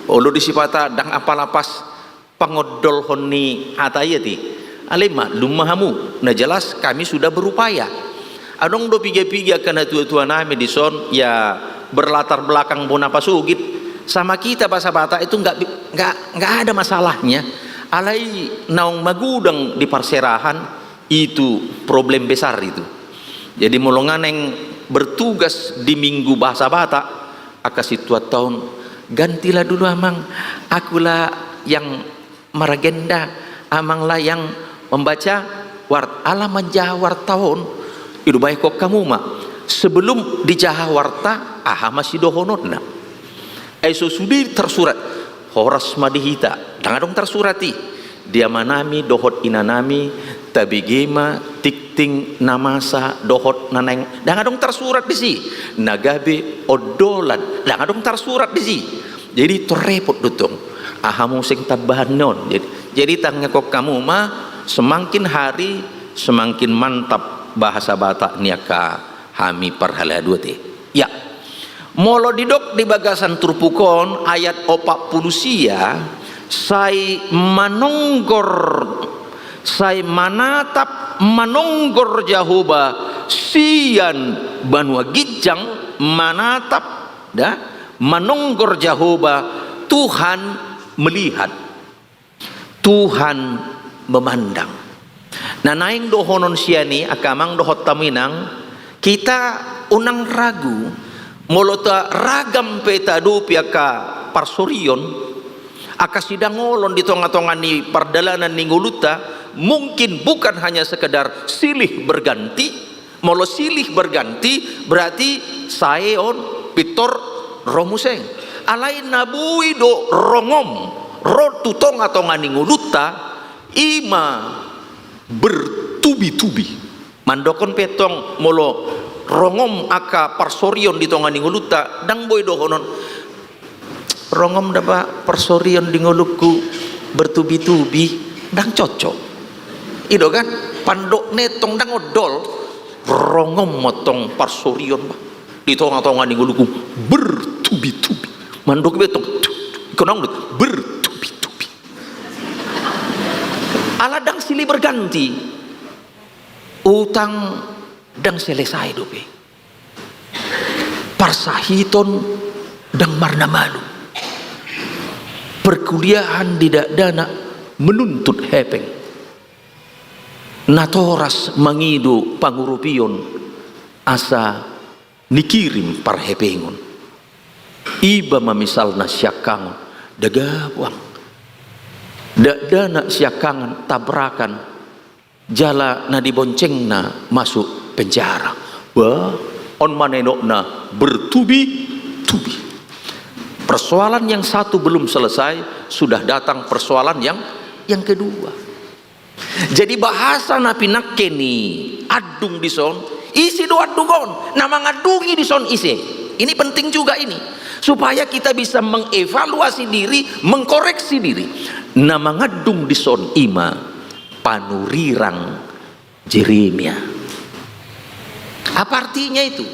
Olo disipata ndang apala pas pangondolhon ni hata i ate. Alai maklum ma hamu, na jelas kami sudah berupaya. Adong do piga-piga angka natuatua nami dison, ya, berlatar belakang bona pasogit. Sama kita bahasa Batak itu nggak bi-, nggak, nggak ada masalahnya. Alai naung magudang di parserahan, itu problem besar itu. Jadi molo nga naeng bertugas di Minggu Bahasa Batak, angka situan taon, gantilah dulu amang, akulah yang maragenda, amanglah yang membaca wart-, ala manjaha warta on. I do baen hamu ma, sebelum dijaha warta, aha ma sidohononna. Ai so sude tarsurat, horas ma di hita, ndang adong tarsurat i. Di amanami dohot inanami, tabege ma tingting na masa dohot na naeng, ndang adong tarsurat disi. Na gabe ondolan, ndang adong tarsurat disi. Jadi torrepot do tong. Aha muse tambahanna on. Jadi, jadi tangiangkon hamu ma, semakin hari semakin mantap bahasa Batak ni angka hami parhalado ate. Ya. Molo didok di bagasan turpuk on ayat opat pulu sia, sai manonggor, sai manatap manonggor Jahowa sian banua ginjang, manatap, da, manonggor Jahowa, Tuhan melihat, Tuhan memandang. Na naeng dohonon sian i, angka amang dohot hamu inang, hita unang ragu, molo ta ragam pe taadopi angka parsorion, angka sidangolon di tonga-tonga ni pardalanan ni ngolunta, mungkin bukan hanya sekedar silih berganti, molo silih berganti, berarti sae on pintor ro muse. Alai na boi do rongom ro tu tonga-tonga ni ngolunta, i ma bertubi-tubi. Mandokhon pe tong molo rongom angka parsorion di tonga ni ngolunta, ndang boi dohonon, rongom da, Pak, parsorion di ngolungku bertubi-tubi, ndang cocok. I do kan? Pandok na i tong ndang ondol, rongom ma tong parsorion, Pak, di tonga-tonga ni ngolungku bertubi-tubi. Mandok be tong, tu, tu, ingkon naung bertubi-tubi. Ala ndang silih berganti. Utang ndang selesai dope. Parsahiton ndang marna malum. Perkuliahan di dakdanak menuntut hepeng. Natoras mangido pangurupion asa nikirim parhepengon. Iba ma misalna siangkangon, dagabuang. Dakdanak siangkangan tabrakan, jala na diboncengna masuk penjara. Wah, on manenokna bertubi-tubi. Persoalan yang satu belum selesai, sudah datang persoalan yang, yang kedua. Jadi bahasa na pinangke ni andung dison, ise do andung on, na mangandungi dison ise. Ini penting juga ini, supaya kita bisa mengevaluasi diri, mengkoreksi diri. Na mangandung dison i ma panurirang Jeremia. Apa artinya itu?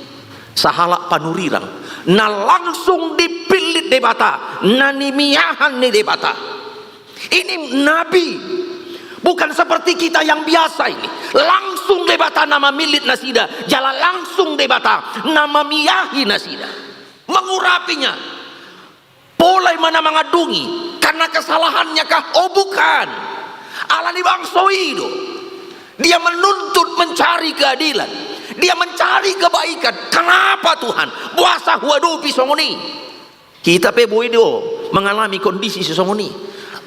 Sahalak panurirang na langsung dipillit Debata, na nimiahan ni Debata. Ini nabi. Bukan seperti kita yang biasa ini. Langsung Debata na mamillit nasida, jala langsung Debata na mamiahi nasida. Mengurapinya. Pola i ma na mangandungi, karena kesalahannya kah? Oh, bukan. Ala ni bangso i do. Dia menuntut mencari keadilan. Dia mencari kebaikan. Kenapa Tuhan? Boasa huadopi songon i? Hita pe boi do mengalami kondisi sisongon i.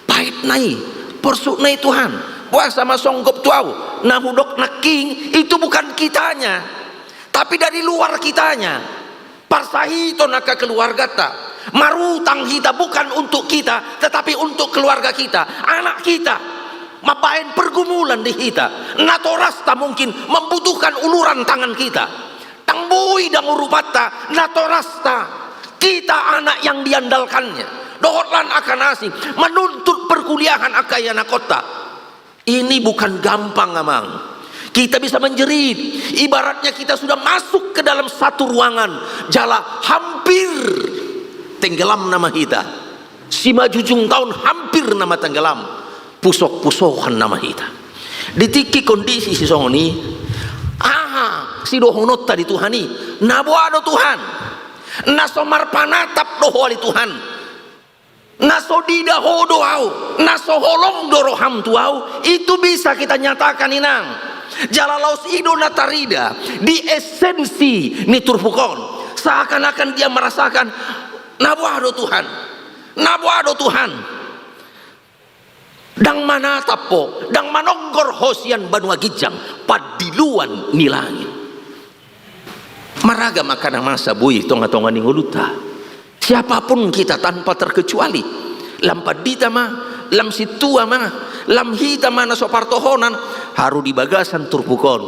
Paitna i, porsukna i Tuhan. Boasa ma songgop tu ahu? Na hudok nangkin itu bukan kitanya, tapi dari luar kitanya. Parsahiton angka keluargata. Marutang hita bukan untuk kita, tetapi untuk keluarga kita, anak kita. Mambaen pergumulan di hita. Natorasta mungkin membutuhkan uluran tangan kita. Ndang boi dang urupanta, natorasta. Kita anak yang diandalkannya. Dohot lan angka na asing, menuntut perkuliahan angka ianakhonta. Ini bukan gampang, amang. Kita bisa menjerit. Ibaratnya kita sudah masuk ke dalam satu ruangan, jala hampir tenggelam nama hita. Simanjujung taon hampir nama tenggelam. Pusok-pusokan nama hita. Di tingki kondisi sisongon i, aha, sidohononta di Tuhan i. Na boha do Tuhan? Na so marpanatap do Ho ale Tuhan. Na so dida Ho do ahu, na so holong do roham tu ahu, itu bisa kita nyatakan, inang. Jala laos i do na tarida di esensi ni turpuk on. Seakan-akan dia merasakan, na boha do Tuhan? Na boha do Tuhan? Ndang manatap Ho, ndang manonggor Ho sian banua ginjang, pandiloan ni langit. Marragam angka na masa boi di tonga-tonga ni ngolunta. Siapapun kita tanpa terkecuali. Lam pandita ma, lam sintua ma, lam hita ma na so partohonan, haru di bagasan turpuk on.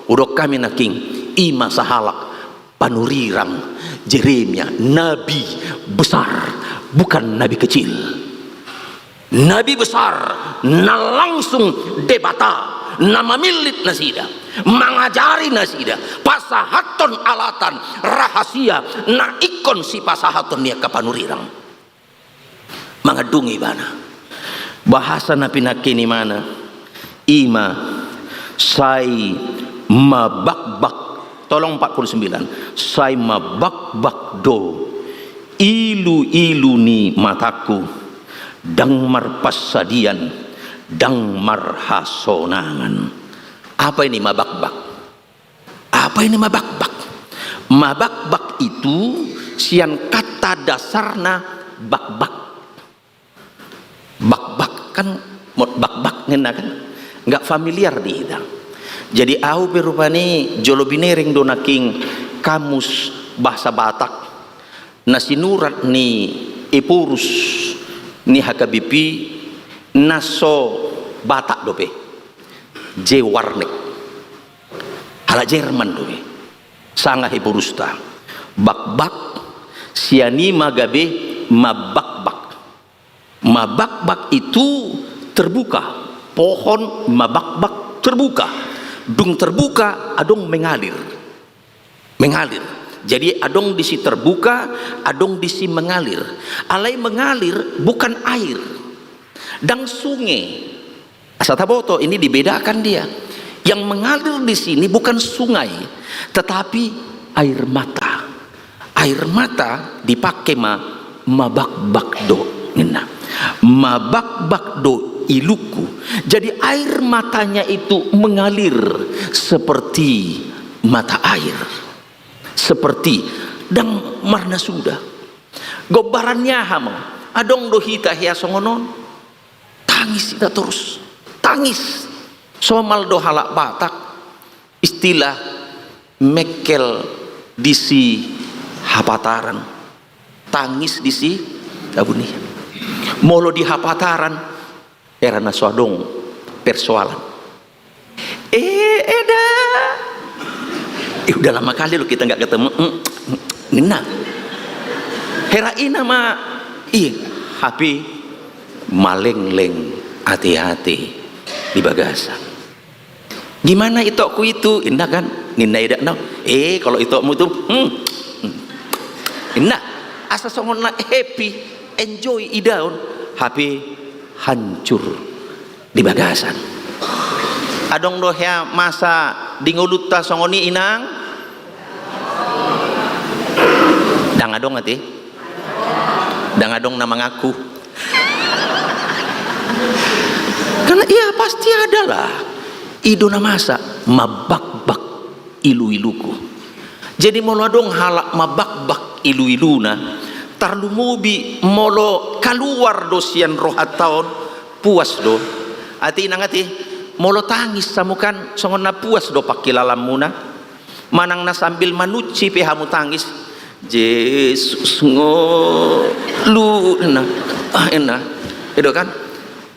Hudok hami nangkin, i ma sahalak panurirang Jeremia, nabi besar, bukan nabi kecil. Nabi besar, na langsung Debata na mamillit nasida, mangajari nasida, pasahathon alatan rahasia na ingkon sipasahaton ni angka panurirang. Mangandung ibana. Bahasa na pinangke ni imana, i ma sai mabakbak, tolong empat puluh sembilan, sai mabakbak do ilu-ilu ni matangku, ndang marpansadian, ndang marhasonangan. Apa ini mabakbak? Apa ini mabakbak? Mabakbak itu sian kata dasarna bakbak. Bakbak kan, mo-, bakbak ninna kan, nggak familiar di hita. Jadi ahu pe rupani jolo binereng do nangkin kamus bahasa Batak na sinurat ni Ephorus ni H K B P, na so Batak dope, J. Warneck, halak Jerman dope, sanga Ephorusta. Bakbak, sian i ma gabe mabakbak. Mabakbak itu terbuka, pohon mabakbak terbuka. Dung terbuka, adong mengalir. Mengalir. Jadi adong disi terbuka, adong disi mengalir. Alai mengalir bukan air. Ndang sunge. Asa taboto, ini dibedakan dia. Yang mengalir di sini bukan sungai, tetapi air mata. Air mata dipake ma, mabakbak do ninna. Mabakbak do ilungku. Jadi air matanya itu mengalir seperti mata air. Seperti, ndang marnasuda. Gombaran ni aha ma? Adong do hita hea songon on. Tangis hita torus. Tangis. Somal do halak Batak, istilah mengkel disi hapataran, tangis disi tabunian. Molo di hapataran, hera na so adong persoalan. Eh, eda. Eh, udah lama kali loh kita nggak ketemu. Mm, mm, ninna. Hera i na ma, ih, hape malengleng ate-ate di bagasan. Gimana itokku itu? Ninna kan, ninna eda na. Eh, kalau itokmu itu, hmm, hmm. Ninna, asa songon na happy, enjoy idaon, hape hancur di bagasan. Adong do hea masa di ngolunta songon i, inang? Ndang adong ate? Ndang adong na mangaku. Karena iya pasti ada lah. I do na masa mabakbak ilu-iluku. Jadi molo adong halak mabakbak ilu-iluna, tarlumobi molo kaluar do sian rohanta on, puas do. Ate inang ate, molo tangis hamu kan songon na puas do pangkilalanmuna. Manang na sambil manunci pe hamu tangis, Jesus ngolu, ninna. Ah, ninna. I do kan?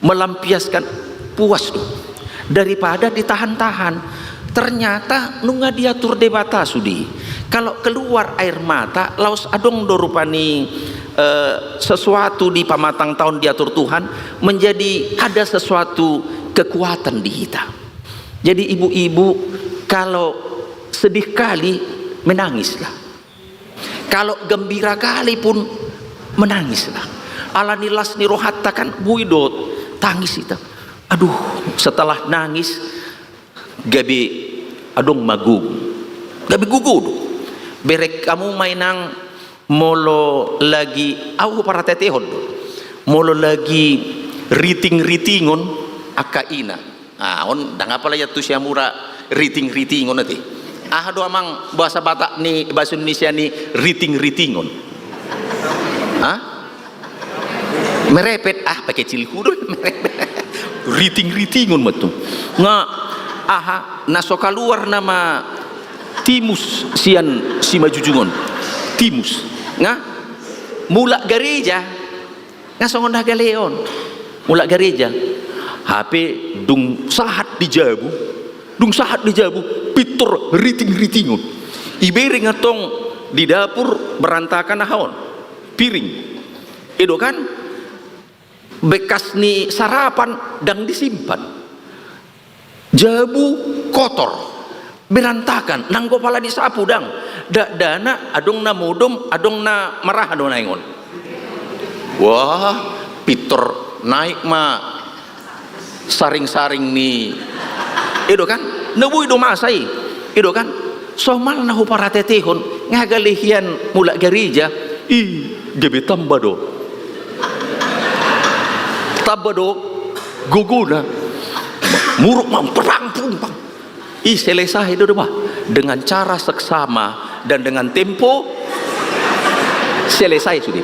Melampiaskan, puas do. Daripada ditahan-tahan. Ternyata nunga diatur Debata sude. Kalau keluar air mata, laos adong do rupani, eh, sesuatu di pamatangta on diatur Tuhan, menjadi ada sesuatu kekuatan di hita. Jadi ibu-ibu, kalau sedih kali, menangislah. Kalau gembira kali pun, menangislah. Alani las ni rohanta kan, boi do tangis hita. Aduh, setelah nangis, gabe adong ma gogo. Gabe gogo do. Bereng hamu ma inang molo lagi, au huparatehon do. Molo lagi riting-ritingon angka ina. Ah, on ndang apala ia tu siamura riting-ritingon ate. Aha do amang bahasa Batak ni, bahasa Indonesia ni riting-ritingon? Hah? Merepet, ah, pakai cilku do, merepet. Riting-ritingon ma tu. Nga, aha, na so kaluar nama timus sian simanjujung on. Timus. Nga, mulak gareja. Nga songon na galeon. Mulak gareja. Hape dung sahat di jabu. Dung sahat di jabu. Pintor riting-ritingon. Ibereng antong di dapur berantakan aha on. Piring. I do kan? Bekas ni sarapan ndang disimpan. Jabu kotor, berantakan, ndang go pala disapu ndang. Dakdanak adong na modom, adong na maraha do naeng on. Wah, pintor naik ma saring-saring ni. I do kan? Na boi do masa i. I do kan? Somal na huparatehon, nga gale hian mulak gareja, i, gabe tamba do. Tamba do gogona. Muruk ma, pang, pung, pang. I, selesai do, do, bah. Dengan cara seksama dan dengan tempo, selesai sude.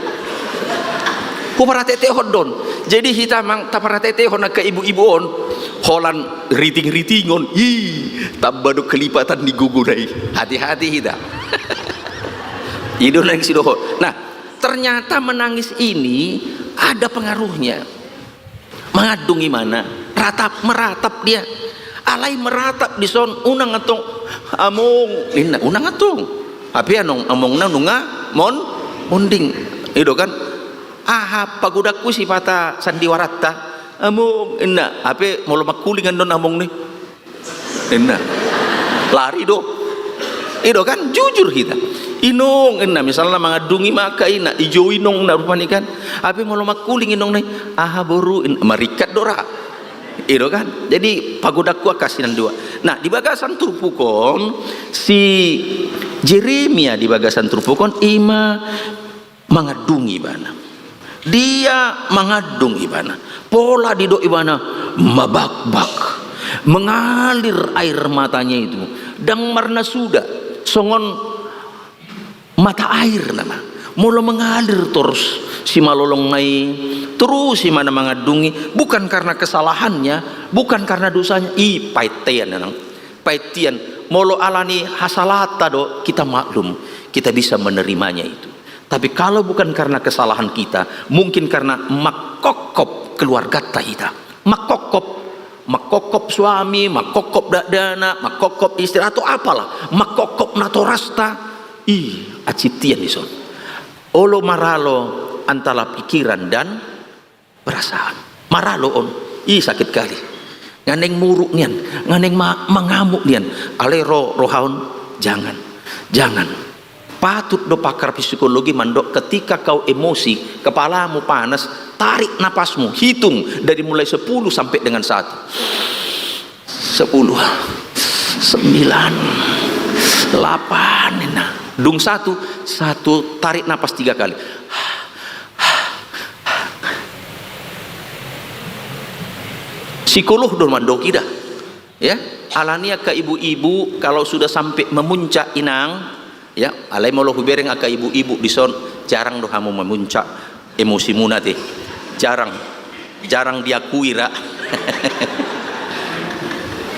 Huparatehon do on. Jadi hita amang taparatehon angka ibu-ibu on. Holan riting-ritingon, ih, tamba do kelipatan ni gogona i. Hati-hati hita. I do naeng sidohot. Nah, ternyata menangis ini ada pengaruhnya. Mangandung ibana, ratap, meratap dia. Alai meratap dison, unang antong, among, ninna, unang antong. Hape anong, amongna nunga mon-, monding. I do kan? Aha pagodangku sipata sandiwaranta? Among, ninna, hape molo mangkuling annon among ni, ninna. Lari do. I do kan? Jujur hita. Inong, ninna, misalna mangandungi ma angka ina, ijou inongna rupani kan. Hape molo mangkuling inong ni, aha boru, in-, maringkat do ra. I do kan? Jadi pagodangku angka sinandiwa. Nah, di bagasan turpuk on, si Jeremia di bagasan turpuk on, ima mangandung ibana. Dia mangandung ibana. Pola didok ibana, mabakbak. Mengalir air matanya itu. Ndang marnasuda. Songon mata air nama. Molo mengalir torus simalolongna i, torus ibana mangandungi, bukan karena kesalahannya, bukan karena dosanya. I, paet hian, nang. Paet hian. Molo alani hasalaanta do, kita maklum, kita bisa menerimanya itu. Tapi kalau bukan karena kesalahan kita, mungkin karena mangkokkop keluarganta hita. Mangkokkop, mangkokkop suami, mangkokkop dakdanak, mangkokkop istri, atau apalah, mangkokkop natorasta, i, acian hian dison. Olo maralo antara pikiran dan perasaan. Maralo on, i, sakit kali. Nga naeng muruk nian, nga naeng ma-, mangamuk nian. Alai ro roha on, jangan. Jangan. Patut do pakar psikologi mandok, ketika kau emosi, kepalamu panas, tarik napasmu, hitung dari mulai sepuluh sampai dengan satu. Sepuluh, sembilan, delapan, ninna. Dung satu, satu, tarik napas tiga kali. Psikolog do mandok i da. Ya, alani angka ibu-ibu, kalau sudah sampai memuncak inang, ya, alai molo hubereng angka ibu-ibu dison, jarang do hamu memuncak emosimuna ate. Jarang. Jarang diakui ra.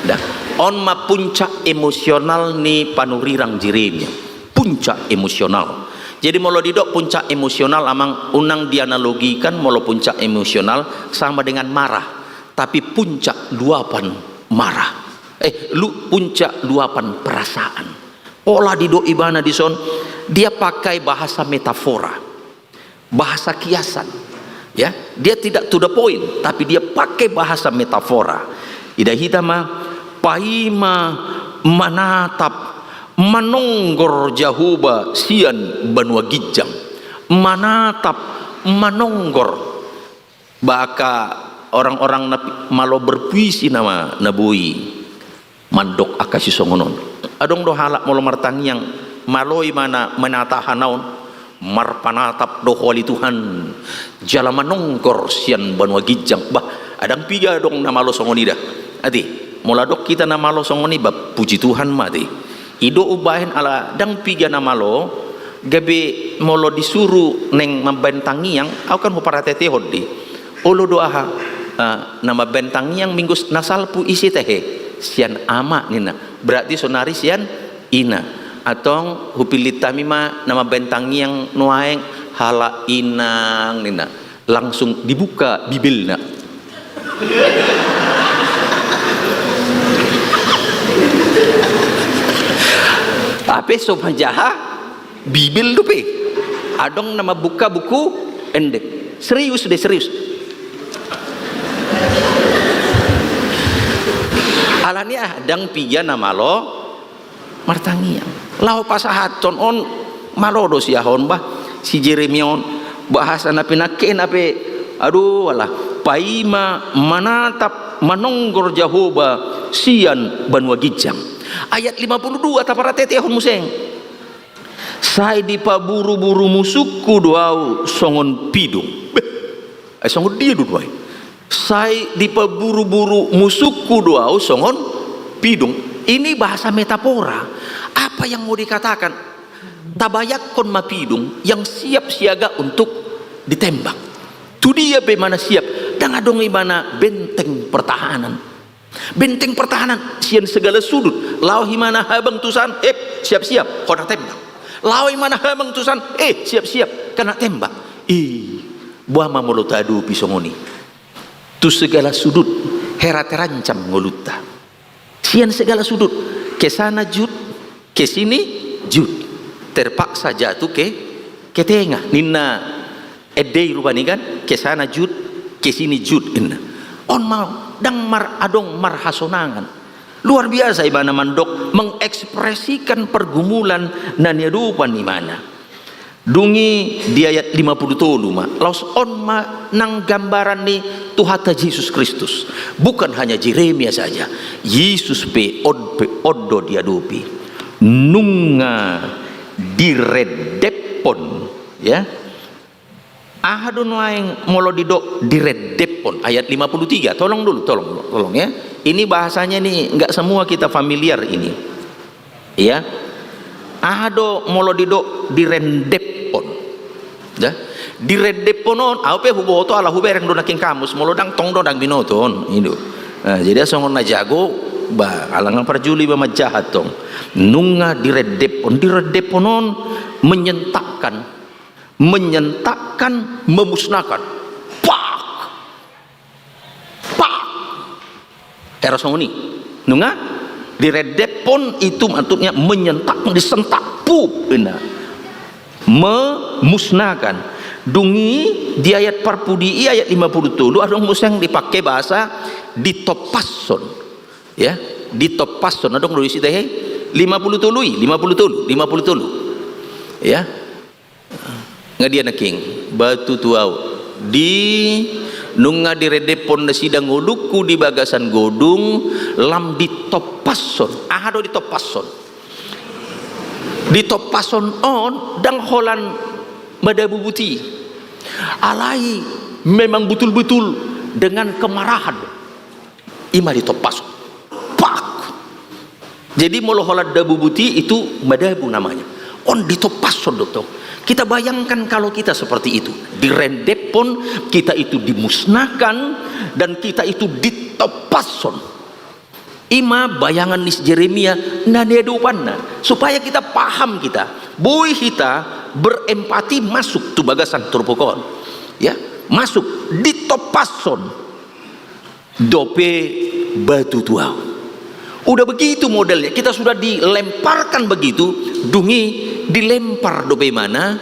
Dah. On ma puncak emosional ni panurirang Jeremia. Puncak emosional. Jadi molo didok puncak emosional, amang, unang dianalogikan molo puncak emosional sama dengan marah. Tapi puncak luapan marah. Eh, lu-, puncak luapan perasaan. Pola didok ibana dison, dia pakai bahasa metafora. Bahasa kiasan. Ya, dia tidak to the point, tapi dia pakai bahasa metafora. Ida hita ma, paima manatap, manonggor Jahowa sian banua ginjang. Manatap, manonggor. Ba angka orang-orang na pi-, malo berpuisi nama na boi. mandok angka sisongon on. Adong do halak molo martangiang, malo i ma na manatahan on, marpanatap do ho ale Tuhan, jala manonggor sian banua ginjang. Bah, ndang piga adong na malo songon i da. Ate, molo adong hita na malo songon i, bah, puji Tuhan ma ate. I do umbahen ala ndang piga na malo, gabe molo disuru naeng mambaen tangiang, au kan huparatehon do i. Olo do aha, eh, na mambaen tangiang minggu s-, na salpu ise tahe, sian ama ninna. Berarti sonari sian ina. Antong hupillit hami ma na mambaen tangiang nuaeng halak inang ninna. Langsung dibuka Bibelna. Hape so manjaha Bibel dope. Adong na mambuka buku ende. Serius de, serius. Alani ah, ndang piga na malo martangiang. Laho pasahathon on, malo do siahon bah, si Jeremia on, bahasa na pinangkena pe, aduh, alah, paima manatap manonggor Jahowa sian banua ginjang. Ayat lima puluh dua, taparatehon muse. Sai dipaburu-buru musungku do au songon pidung. Beh, eh, songon dia do ai? Sai dipaburu-buru musungku do au songon pidung. Ini bahasa metafora. Apa yang mau dikatakan? Tabayangkon ma pidung yang siap siaga untuk ditembak. Tu dia pe imana siap, ndang adong imana benteng pertahanan. Benteng pertahanan sian segala sudut. Laho imana habang tu san, eh, siap-siap, hona tembak. Laho imana habang tu san, eh, siap-siap, kena tembak. Ih, boha ma molo taadopi songon i. Tu segala sudut, hera terancam ngolunta. Sian segala sudut, ke sana jut, ke sini jut. Terpaksa jatuh ke, ke tengah. Ninna ende i rupani kan, ke sana jut, ke sini jut, ninna. On ma, ndang mar-, adong marhasonangan. Luar biasa imana mandok, mengekspresikan pergumulan na niadopan imana. Dung i di ayat lima puluh tolu ma, laos on ma nang gambaran ni Tuhanta Jesus Kristus. Bukan hanya Jeremia saja, Jesus pe on pe, on do diadopi. Nunga direndephon, ya. Aha do nuaeng molo didok direndephon? Ayat lima puluh tiga, tolong dulu, tolong, tolong ya. Ini bahasanya nih, nggak semua kita familiar ini. Ya. Aha do molo didok direndephon? Ya. Direndephon on, au pe huboto ala hubereng do nangkin kamus, molo ndang tong do ndang binoto on, i do. Nah, jadi songon na jago, ba, alangan parjuli ba manjaha tong. Nunga direndephon, direndephon on menyentakkan, menyentakkan, memusnahkan. Pak! Pak! Era songon i. Nunga direndephon itu maksudnya menyentak, disentak. Pup, ninna. Memusnahkan. Dung i di ayat parpudi i, ayat lima puluh tolu, adong muse yang dipake bahasa ditompashon. Ya, ditompashon. Adong do disi tahe? Lima puluh tolu i, lima puluh tolu, lima puluh tolu. Ya. Nga dia nangkin, batu tu au. Di nunga direndephon nasida ngolungku di bagasan godung, lam ditompashon. Aha do ditompashon? Ditompashon on ndang holan madabu buti. Alai memang betul-betul dengan kemarahan. Ima ditompashon. Pak! Jadi molo holan dabu buti itu madabu namanya. On ditompashon do tong. Kita bayangkan kalau kita seperti itu. Direndephon, kita itu dimusnahkan, dan kita itu ditompashon. Ima bayangan ni si Jeremia na niadopanna. Supaya kita paham kita. Boi hita berempati masuk tu bagasan turpuk on. Ya, masuk ditompashon. Dope batu tu au. Udah begitu modelnya, kita sudah dilemparkan begitu, dung i dilempar dope imana,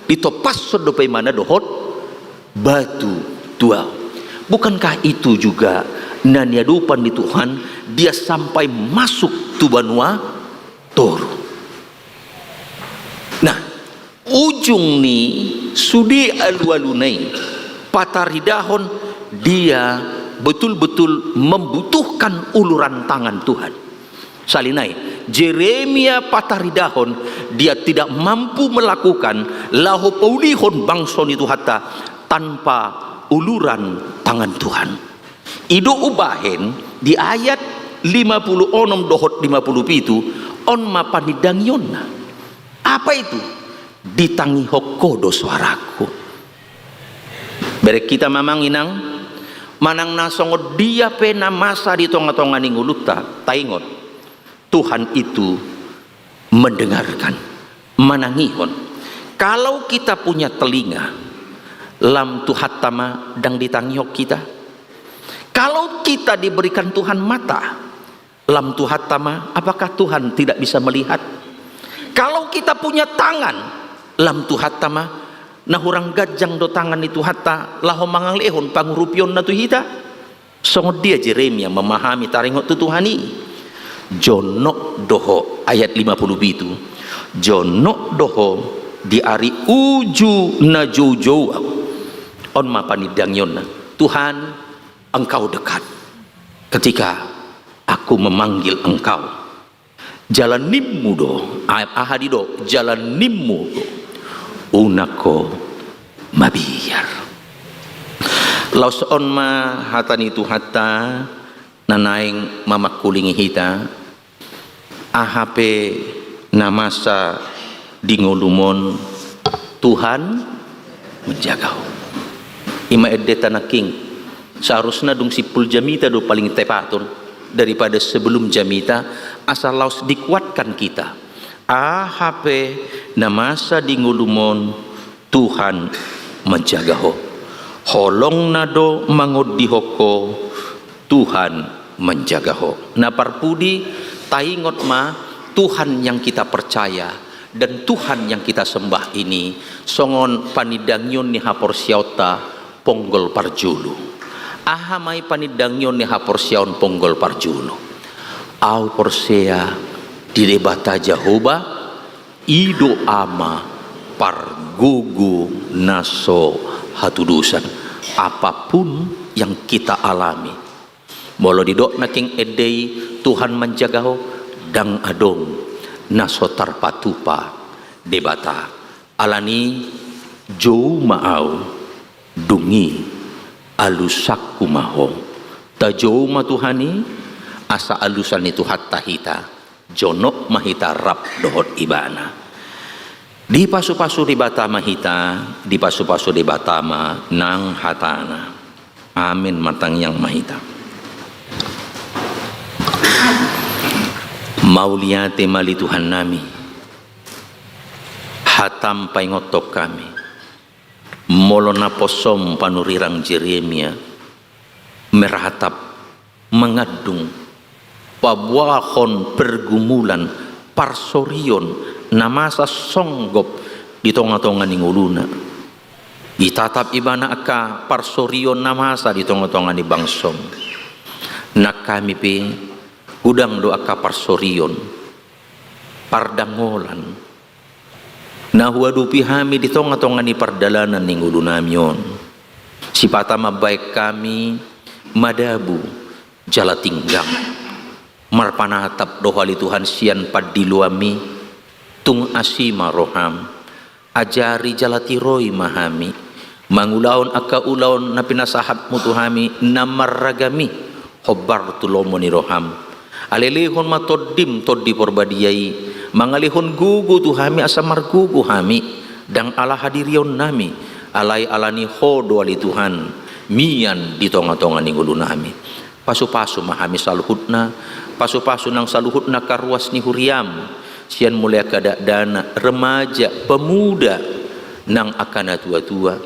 ditompashon dope imana dohot batu tu au. Bukankah itu juga na niadopan ni Tuhan, dia sampai masuk tu banua toru? Nah, ujung ni sude alualuna i, pataridahon dia betul-betul membutuhkan uluran tangan Tuhan. Sahali nai, Jeremia pataridahon, dia tidak mampu melakukan laho paulihon bangso ni Tuhanta tanpa uluran tangan Tuhan. I do umbahen di ayat lima puluh onom dohot lima puluh pitu, on ma panindangionna. Apa itu? Ditangihon Ho do soarangku. Bereng hita ma amang inang, manang na songon dia pe na masa di tonga-tonga ni ngolunta, taingot, Tuhan itu mendengarkan, manangihon. Kalau kita punya telinga, lam Tuhanta ma ndang ditangihon hita. Kalau kita diberikan Tuhan mata, lam Tuhanta ma, apakah Tuhan tidak bisa melihat? Kalau kita punya tangan, lam Tuhanta ma, na hurang ganjang do tangan ni Tuhanta laho mangalehon pangurupionna tu hita? Songon dia Jeremia memahami taringot tu Tuhan i? Jonok do ho, ayat lima puluh pitu, jonok do ho di ari uju na joujou au. On ma panindangionna. Tuhan, Engkau dekat ketika aku memanggil Engkau. Jala nimmu do, a-, aha didok, jala nimmu do, unang ho mabiar. Laos on ma hata ni Tuhanta na naeng mamangkulingi hita, aha pe na masa di ngolum on, Tuhan menjaga ho. I ma endenta nangkin. Seharusna dung simpul jamita do paling tepaton daripada sebelum jamita, asa laos dikuatkan kita. Aha pe na masa di ngolum on, Tuhan menjaga ho. Holongna do mangondihon ho, Tuhan menjaga ho. Na parpudi, taingot ma, Tuhan yang kita percaya dan Tuhan yang kita sembah ini songon panindangion ni haporseaonta ponggol parjolo. Aha ma i panindangion ni haporseaon ponggol parjolo? Au porsea di Debata Jahowa, i do Ama pargogo na so hatudosan. Apapun yang kita alami, molo didok nangkin ende i, Tuhan menjaga ho, ndang adong na so tarpatupa Debata. Alani i, jou ma au, dung i alusanku ma ho. Tajou ma Tuhan i, asa alusan ni Tuhanta hita. Jonok ma hita rap dohot Ibana. Dipasupasu Debata ma hita, dipasupasu Debata ma nang hatana. Amin. Martangiang ma hita. Mauliate ma ale Tuhannami, hatam paingothon hami. Molo na posom panurirang Jeremia, meratap, mangandung, paboahon pergumulan, parsorion, na masa songgop di tonga-tonga ni ngoluna. Itatap ibana angka parsorion na masa di tonga-tonga ni bangsom. Nang hami pe, godang do angka parsorion, pardangolan, na huadopi hami di tonga-tonga ni pardalanan ni ngolunami on. Sipata mambahen hami madabu jala tinggang. Marpanatap do ho ale Tuhan sian pandiloanmi, tung asi ma roham. Ajari jala tiroi ma hami mangulahon angka ulaon na pinasahatmu tu hami na marragam i, hombar tu lomo ni roham. Alehon ma Tondim, Tondi Porbadia i, mangalehon gogo tu hami asa margogo hami, ndang ala hadirionnami, alai alani Ho do ale Tuhan, mian di tonga-tonga ni ngolunami. Pasupasu ma hami saluhutna, pasupasu nang saluhutna angka ruas ni huriam, sian mulai angka dakdanak, remaja, pemuda, nang angka na tua-tua.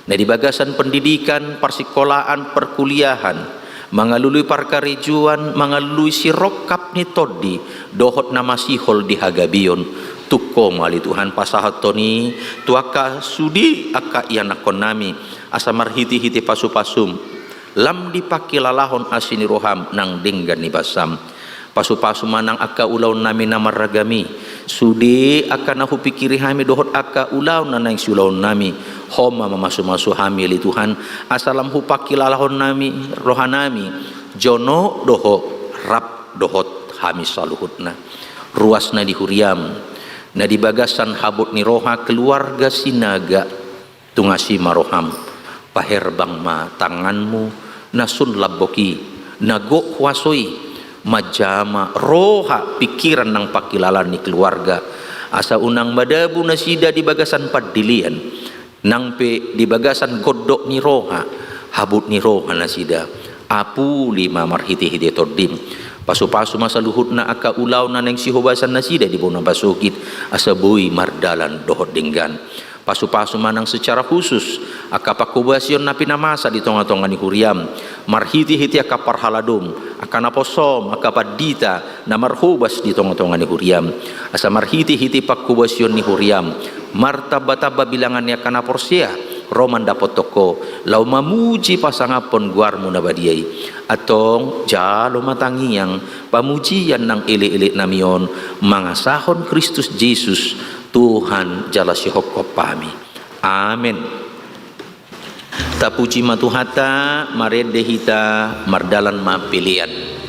Na di bagasan pendidikan, parsikolaan, perkuliahan, mangalului parkarejoan, mangalului sirongkap ni tondi, dohot na masihol di hagabeon, tung Ho ma ale Tuhan pasahathon i tu angka sude angka ianakhonnami, asa marhite-hite pasupasum, lam dipangkilalahon asi ni roham nang denggan ni basam. Pasupasu ma nang angka ulaonnami na marragam i. Sude angka na hupingkiri hami dohot angka ulaon na naeng siulaonnami, Ho ma mamasumasu hami ale Tuhan, asa lam hupangkilalahon nami rohanami, jonok do Ho rap dohot hami saluhutna. Ruas na di huriam, na di bagasan habot ni roha keluarga Sinaga, tung asi ma roham, paherbang ma tanganmu, na sun lambok i, na gok huaso i, manjama roha pikiran nang pangkilalaan ni keluarga, asa unang madabu nasida di bagasan pandelean, nang pe di bagasan gondok ni roha, habot ni roha nasida. Apuli ma marhitehite Tondim. Pasupasu ma saluhutna angka ulaon na naeng sihobasan nasida di bona pasogit, asa boi mardalan dohot denggan. Pasupasu ma nang secara khusus angka panghobasion na pinamasa di tongatonga ni huriam, marhitehite angka parhaladom, angka naposom, angka pandita, na marhobas di tongatonga ni huriam. Asa marhitehite panghobasion ni huriam, martambatamba bilangan ni angka na porsea ro mandapothon Ho, laho mamuji pasangaphon goarmu na badia i. Antong jalo ma tangiang pamujian nang elekelek nami on, mangasahon Kristus Jesus, Tuhan jala sihophop hami. Amen. Tapuji ma Tuhanta, marende hita, mardalan ma pelean.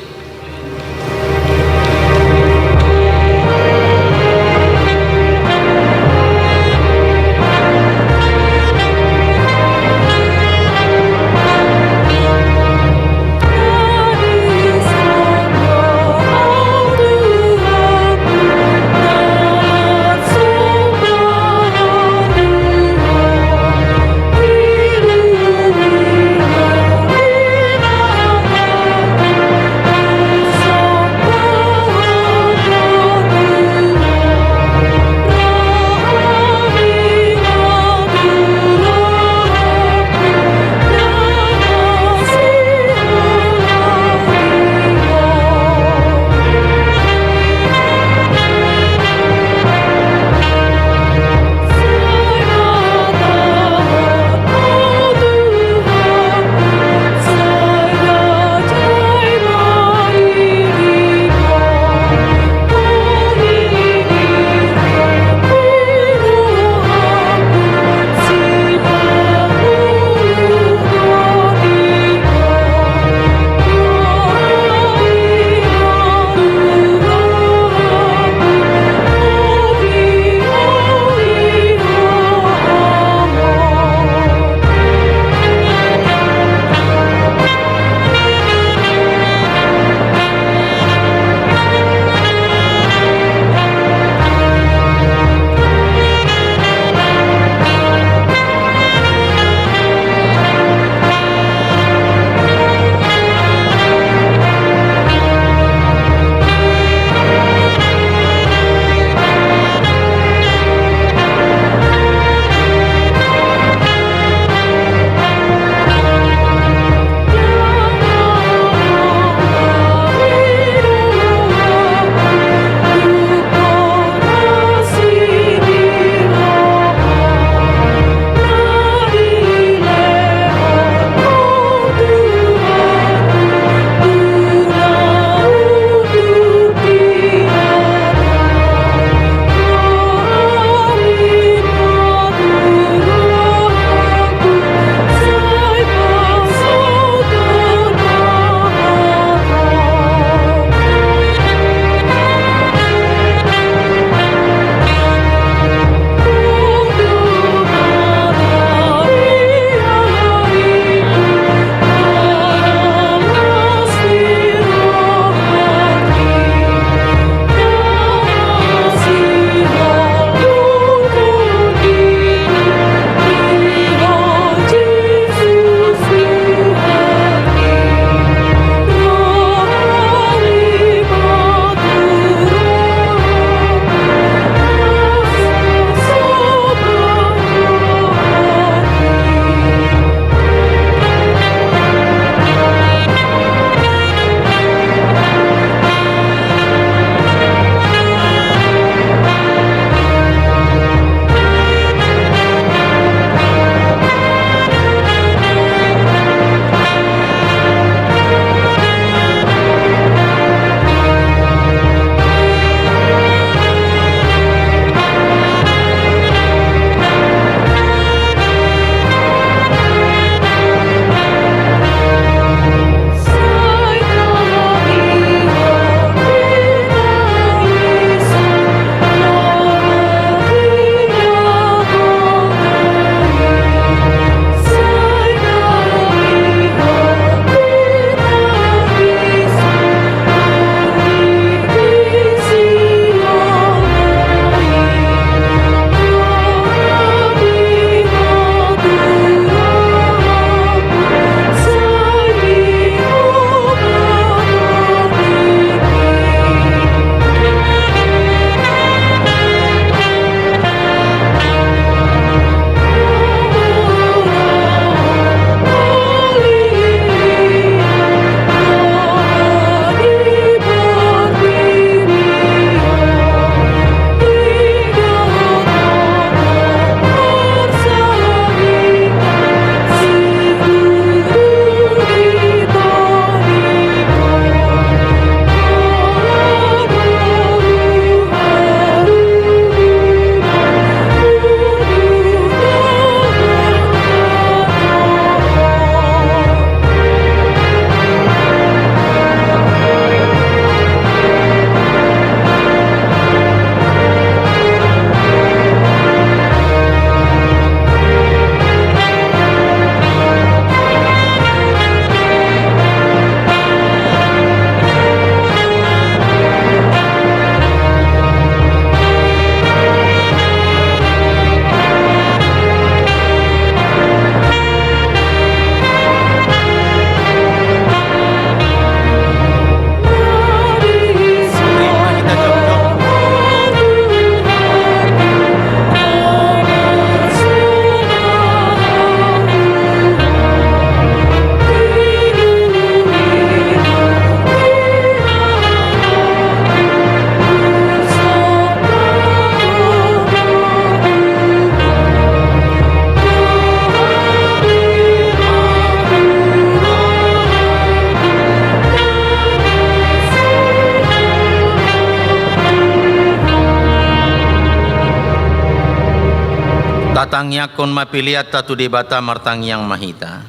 Tangiangkon ma peleanta tu Debata. Martangiang ma hita.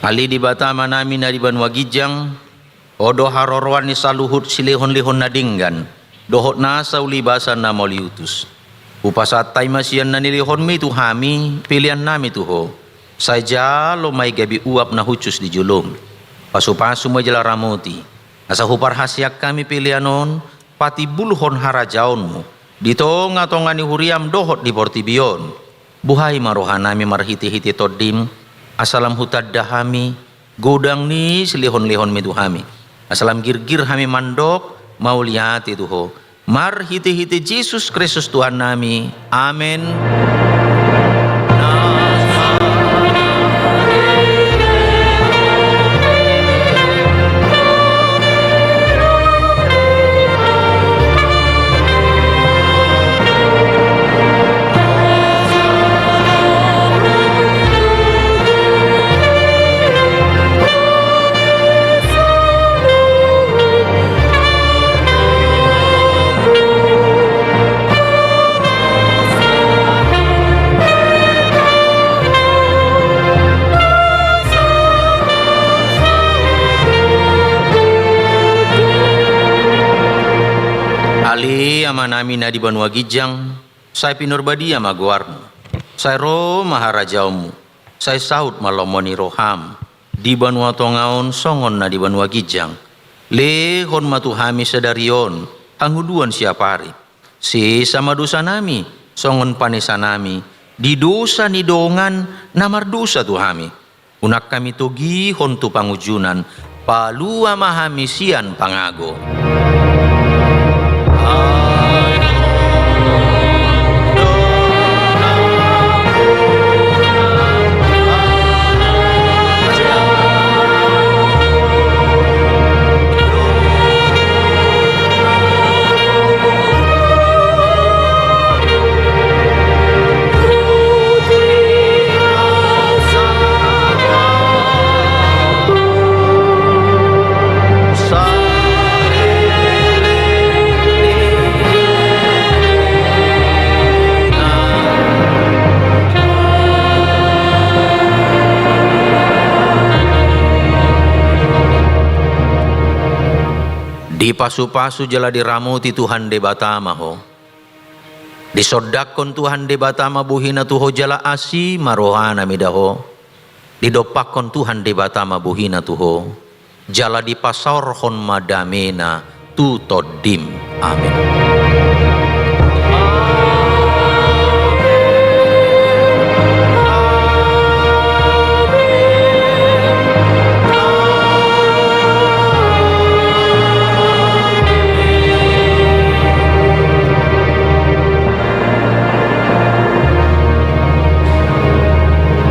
Ale Debata Amanami na di banua ginjang, Ho do haroroan ni saluhut silehonlehon na denggan dohot nasa ulibasan na mauliutus. Hupasahat hami ma sian na nilehonMi tu hami peleannami tu Ho. Sai jalo ma i gabe uap na hushus di joloM. Pasupasu ma i jala ramoti, asa huparhaseang hami pelean on patimbulhon harajaonMu di tongatonga ni huriaM dohot di portibi on. Buhai ma rohanami marhitehite TondiM, asa lam hutanda hami godang ni silehonlehonMi tu hami, asa lam girgir hami mandok mauliate tu Ho. Marhitehite Jesus Kristus Tuhannami. Amen. Ale Amanami na di banua ginjang, sai pinarbadia ma goarMu. Sai ro ma harajaonMu. Sai saut ma lomo ni rohaM di banua tonga on songon na di banua ginjang. Lehon ma tu hami sadari on hangoluan siapari. Sesa ma dosanami songon panesanami di dosa ni dongan na mardosa tu hami. Unang hami togihon tu pangunjunan, palua ma hami sian pangago. Dipasupasu jala diramoti Tuhan Debata ma ho. Disondangkon Tuhan Debata ma bohina tu ho jala asi ma rohana mida ho. Didompakkon Tuhan Debata ma bohina tu ho, jala dipasaorhon ma damena tu tondim. Amen.